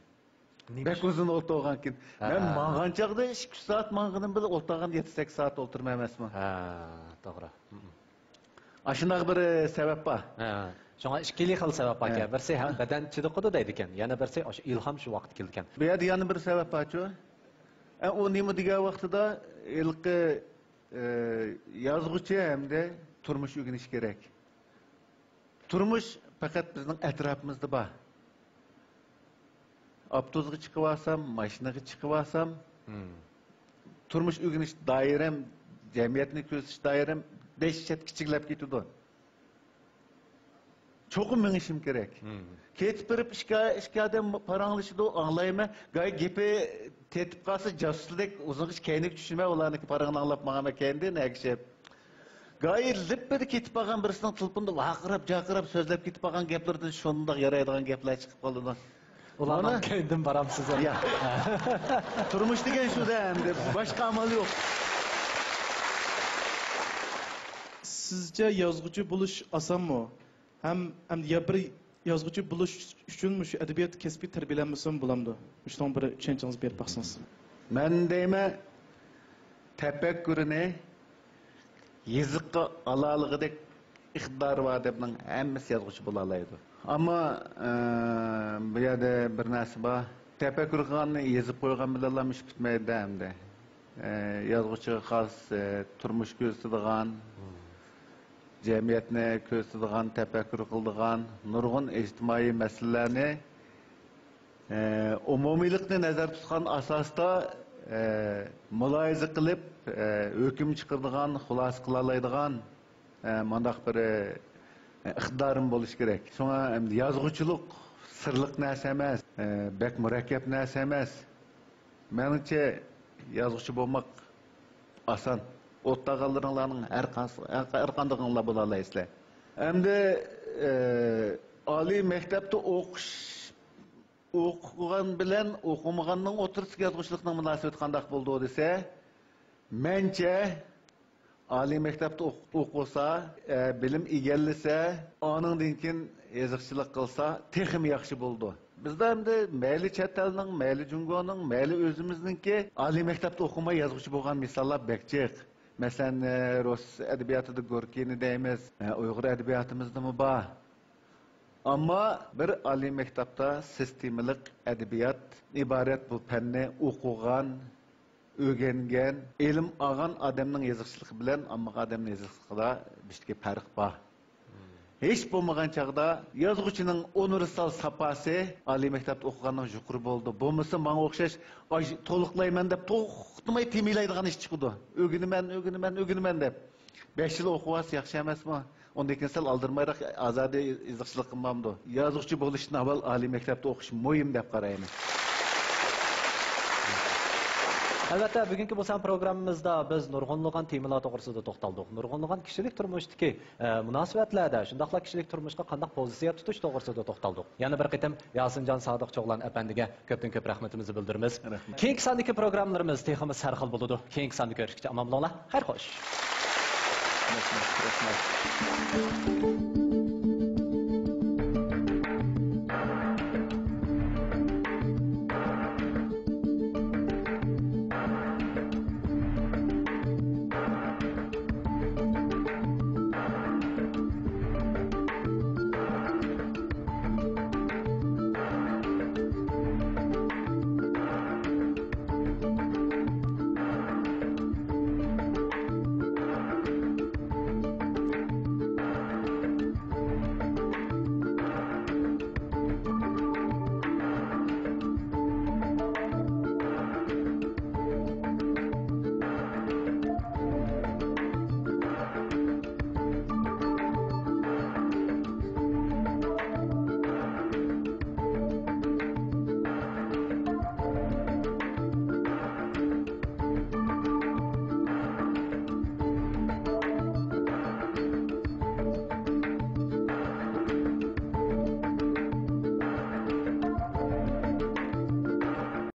نېمە بەك ئۈچۈن؟ ئۇزۇن ئولتۇرغانكىن. ھە. مەن ماڭغان چاغدا ئىككى، ئۈچ سائەت ماڭغىنىم بىلەن ئولتۇرغان يەتتە، سەككىز سائەت ئولتۇرمايمەنمۇ؟ ھە، توغرا. مم. ئاشۇنداق بىر، ئە، سەۋەب بار. ھە. شۇڭا ئىككىلى خىل سەۋەب باركەن. ھە. بىرسى ھەم بەدەن چىدىقىدۇ دەيدىكەن، يەنە بىرسى ئاشۇ ئىلھام شۇ ۋاقىت كېلىدىكەن. بۇ يەردە يەنە بىر سەۋەب بارچۇ؟ ئە، ئۇ نېمە دېگەن ۋاقتىدا ھېلىقى ئى، يازغۇچى ھەمدە تۇرمۇش ئۆگىنىش كېرەك. تۇرمۇش پەقەت بىزنىڭ ئەتراپىمىزدا بار. ئاپتوبۇسقا چىقىۋالسام، ماشىنىغا چىقىۋالسام، تۇرمۇش ئۆگىنىش دائىرەم، جەمئىيەتنى كۆزىتىش دائىرەم دەھشەت كىچىكلەپ كېتىدۇ. چوقۇم مېڭىشىم كېرەك. كېتىپ بېرىپ ئىككى، ئىككى ئادەم پاراڭلىشىدۇ، ئاڭلايمەن. گاي گېپى تېتىپ قالسا، جاسۇسلىدەك ئۇزۇنغىچە كەينىگە چۈشمەي، ئۇلارنىڭكى پاراڭىنى ئاڭلاپ ماڭىمەن كەينىدىن ئەگىشىپ. گاي لىپپىدە كېتىپ قالغان بىرسىنىڭ تېلېفوندا ۋارقىراپ، جارقىراپ سۆزلەپ كېتىپ قالغان گەپلىرىدىن شۇنداق يارايدىغان گەپلەر چىقىپ قالىدۇ. ئۇلارنىڭ مانا كەينىدىن بارامسىز ئەمدى؟ يا. تۇرمۇش دېگەن شۇ-دە ئەمدى. باشقا ئامال يوق. سىزچە يازغۇچى بولۇش ئاسانمۇ؟ ھەم، ھەم يا بىر يازغۇچى بولۇش ئۈچۈن مۇشۇ ئەدەبىيات كەسپى تەربىيەلەنمىسىمۇ بولامدۇ؟ مۇشۇنىڭ بىر چۈشەنچىڭىزنى بېرىپ باقسىڭىز. مەن دەيمەن، تەپەككۇرىنى يېزىققا ئالالىغۇدەك ئىقتىدارى بار ئادەمنىڭ ھەممىسى يازغۇچى بولالايدۇ. ئەمما، ئە، بۇ يەردە بىر نەرسە بار. تەپەككۇر قىلغاننى يېزىپ قويغان بىلەنلا ئىش پۈتمەيدۇ ئەمدى. ئە، يازغۇچىغا خاس، ئە، تۇرمۇش كۆزىتىدىغان، جەمئىيەتنى كۆزىتىدىغان، تەپەككۇر قىلىدىغان نۇرغۇن ئىجتىمائىي مەسىلىلەرنى ئە، ئومۇمىيلىقنى نەزەردە تۇتقان ئاساستا، ئە، مۇلاھىزە قىلىپ، ئە، ھۆكۈم چىقىرىدىغان، خۇلاسە قىلالايدىغان، ئە، مۇنداق بىر، ئە، ئىقتىدارىم بولۇشى كېرەك. شۇڭا ئەمدى يازغۇچىلىق سىرلىق نەرسە ئەمەس، ئە، بەك مۇرەككەپ نەرسە ئەمەس. مېنىڭچە، يازغۇچى بولماق ئاسان. ئوتتاغانلىرىڭلارنىڭ ھەر قانس-، ھەر قاندىقىڭلار بولالايسىلەر. ئەمدى، ئە، ئالىي مەكتەپتە ئوقۇش ئوقۇغان بىلەن ئوقۇمىغاننىڭ ئوتتۇرىسىدىكى يازغۇچىلىقنىڭ مۇناسىۋىتى قانداق بولىدۇ دېسە، مەنچە، ئالىي مەكتەپتە ئوق-، ئوقۇسا، ئە، بىلىم ئىگىلىسە، ئانىڭدىن كېيىن يېزىقچىلىق قىلسا، تېخىمۇ ياخشى بولىدۇ. بىزدە ئەمدى مەيلى چەت ئەلنىڭ، مەيلى جۇڭگونىڭ، مەيلى ئۆزىمىزنىڭكى ئالىي مەكتەپتە ئوقۇماي يازغۇچى بولغان مىساللار بەك جىق. مەسىلەن، ئە، رۇس ئەدەبىياتىدا گوركىينى دەيمىز، ئە، ئۇيغۇر ئەدەبىياتىمىزدىمۇ بار. ئەمما بىر ئالىي مەكتەپتە سىستېمىلىق ئەدەبىيات ئىبارەت بۇ پەننى ئوقۇغان، ئۆگەنگەن، ئىلىم ئالغان ئادەمنىڭ يېزىقچىلىقى بىلەن ئاممىغا ئادەمنىڭ يېزىقچىلىقىدا بىردىكى پەرق بار. ھېچ بولمىغان چاغدا يازغۇچىنىڭ ئۇنىۋېرسال ساپاسى ئالىي مەكتەپتە ئوقۇغاننىڭ يۇقىرى بولىدۇ. بولمىسا ماڭا ئوخشاش ئاي، تولۇقلايمەن دەپ توختىماي تېمىلايدىغان ئىش چىقىدۇ. ئۆگىنىمەن، ئۆگىنىمەن، ئۆگىنىمەن دەپ. بەش يىل ئوقۇۋالسا ياخشى ئەمەسمۇ؟ ئۇندىن كېيىن سەل ئالدىرىمايراق ئازادە يېزىقچىلىق قىلمامدۇ؟ يازغۇچى بولۇشتىن ئاۋۋال ئالىي مەكتەپتە ئوقۇش مۇھىم دەپ قارايمەن. ئەلۋەتتە، بۈگۈنكى بۇ سان پروگراممىمىزدا بىز نۇرغۇنلىغان تېمىلار توغرىسىدا توختالدۇق. نۇرغۇنلىغان كىشىلىك تۇرمۇشتىكى، ئە، مۇناسىۋەتلەردە، شۇنداقلا كىشىلىك تۇرمۇشقا قانداق پوزىتسىيە تۇتۇش توغرىسىدا توختالدۇق. يەنە بىر قېتىم ياسىنجان سادىق چوغلان ئەپەندىگە كۆپتىن كۆپ رەھمىتىمىزنى بىلدۈرىمىز. رەھمەت. كېيىنكى ساندىكى پروگراممىلىرىمىز تېخىمۇ سەرخىل بولىدۇ. كېيىنكى ساندا كۆرۈشكىچە ئامان بولۇڭلار. خەير خوش. رەھمەت، رەھمەت.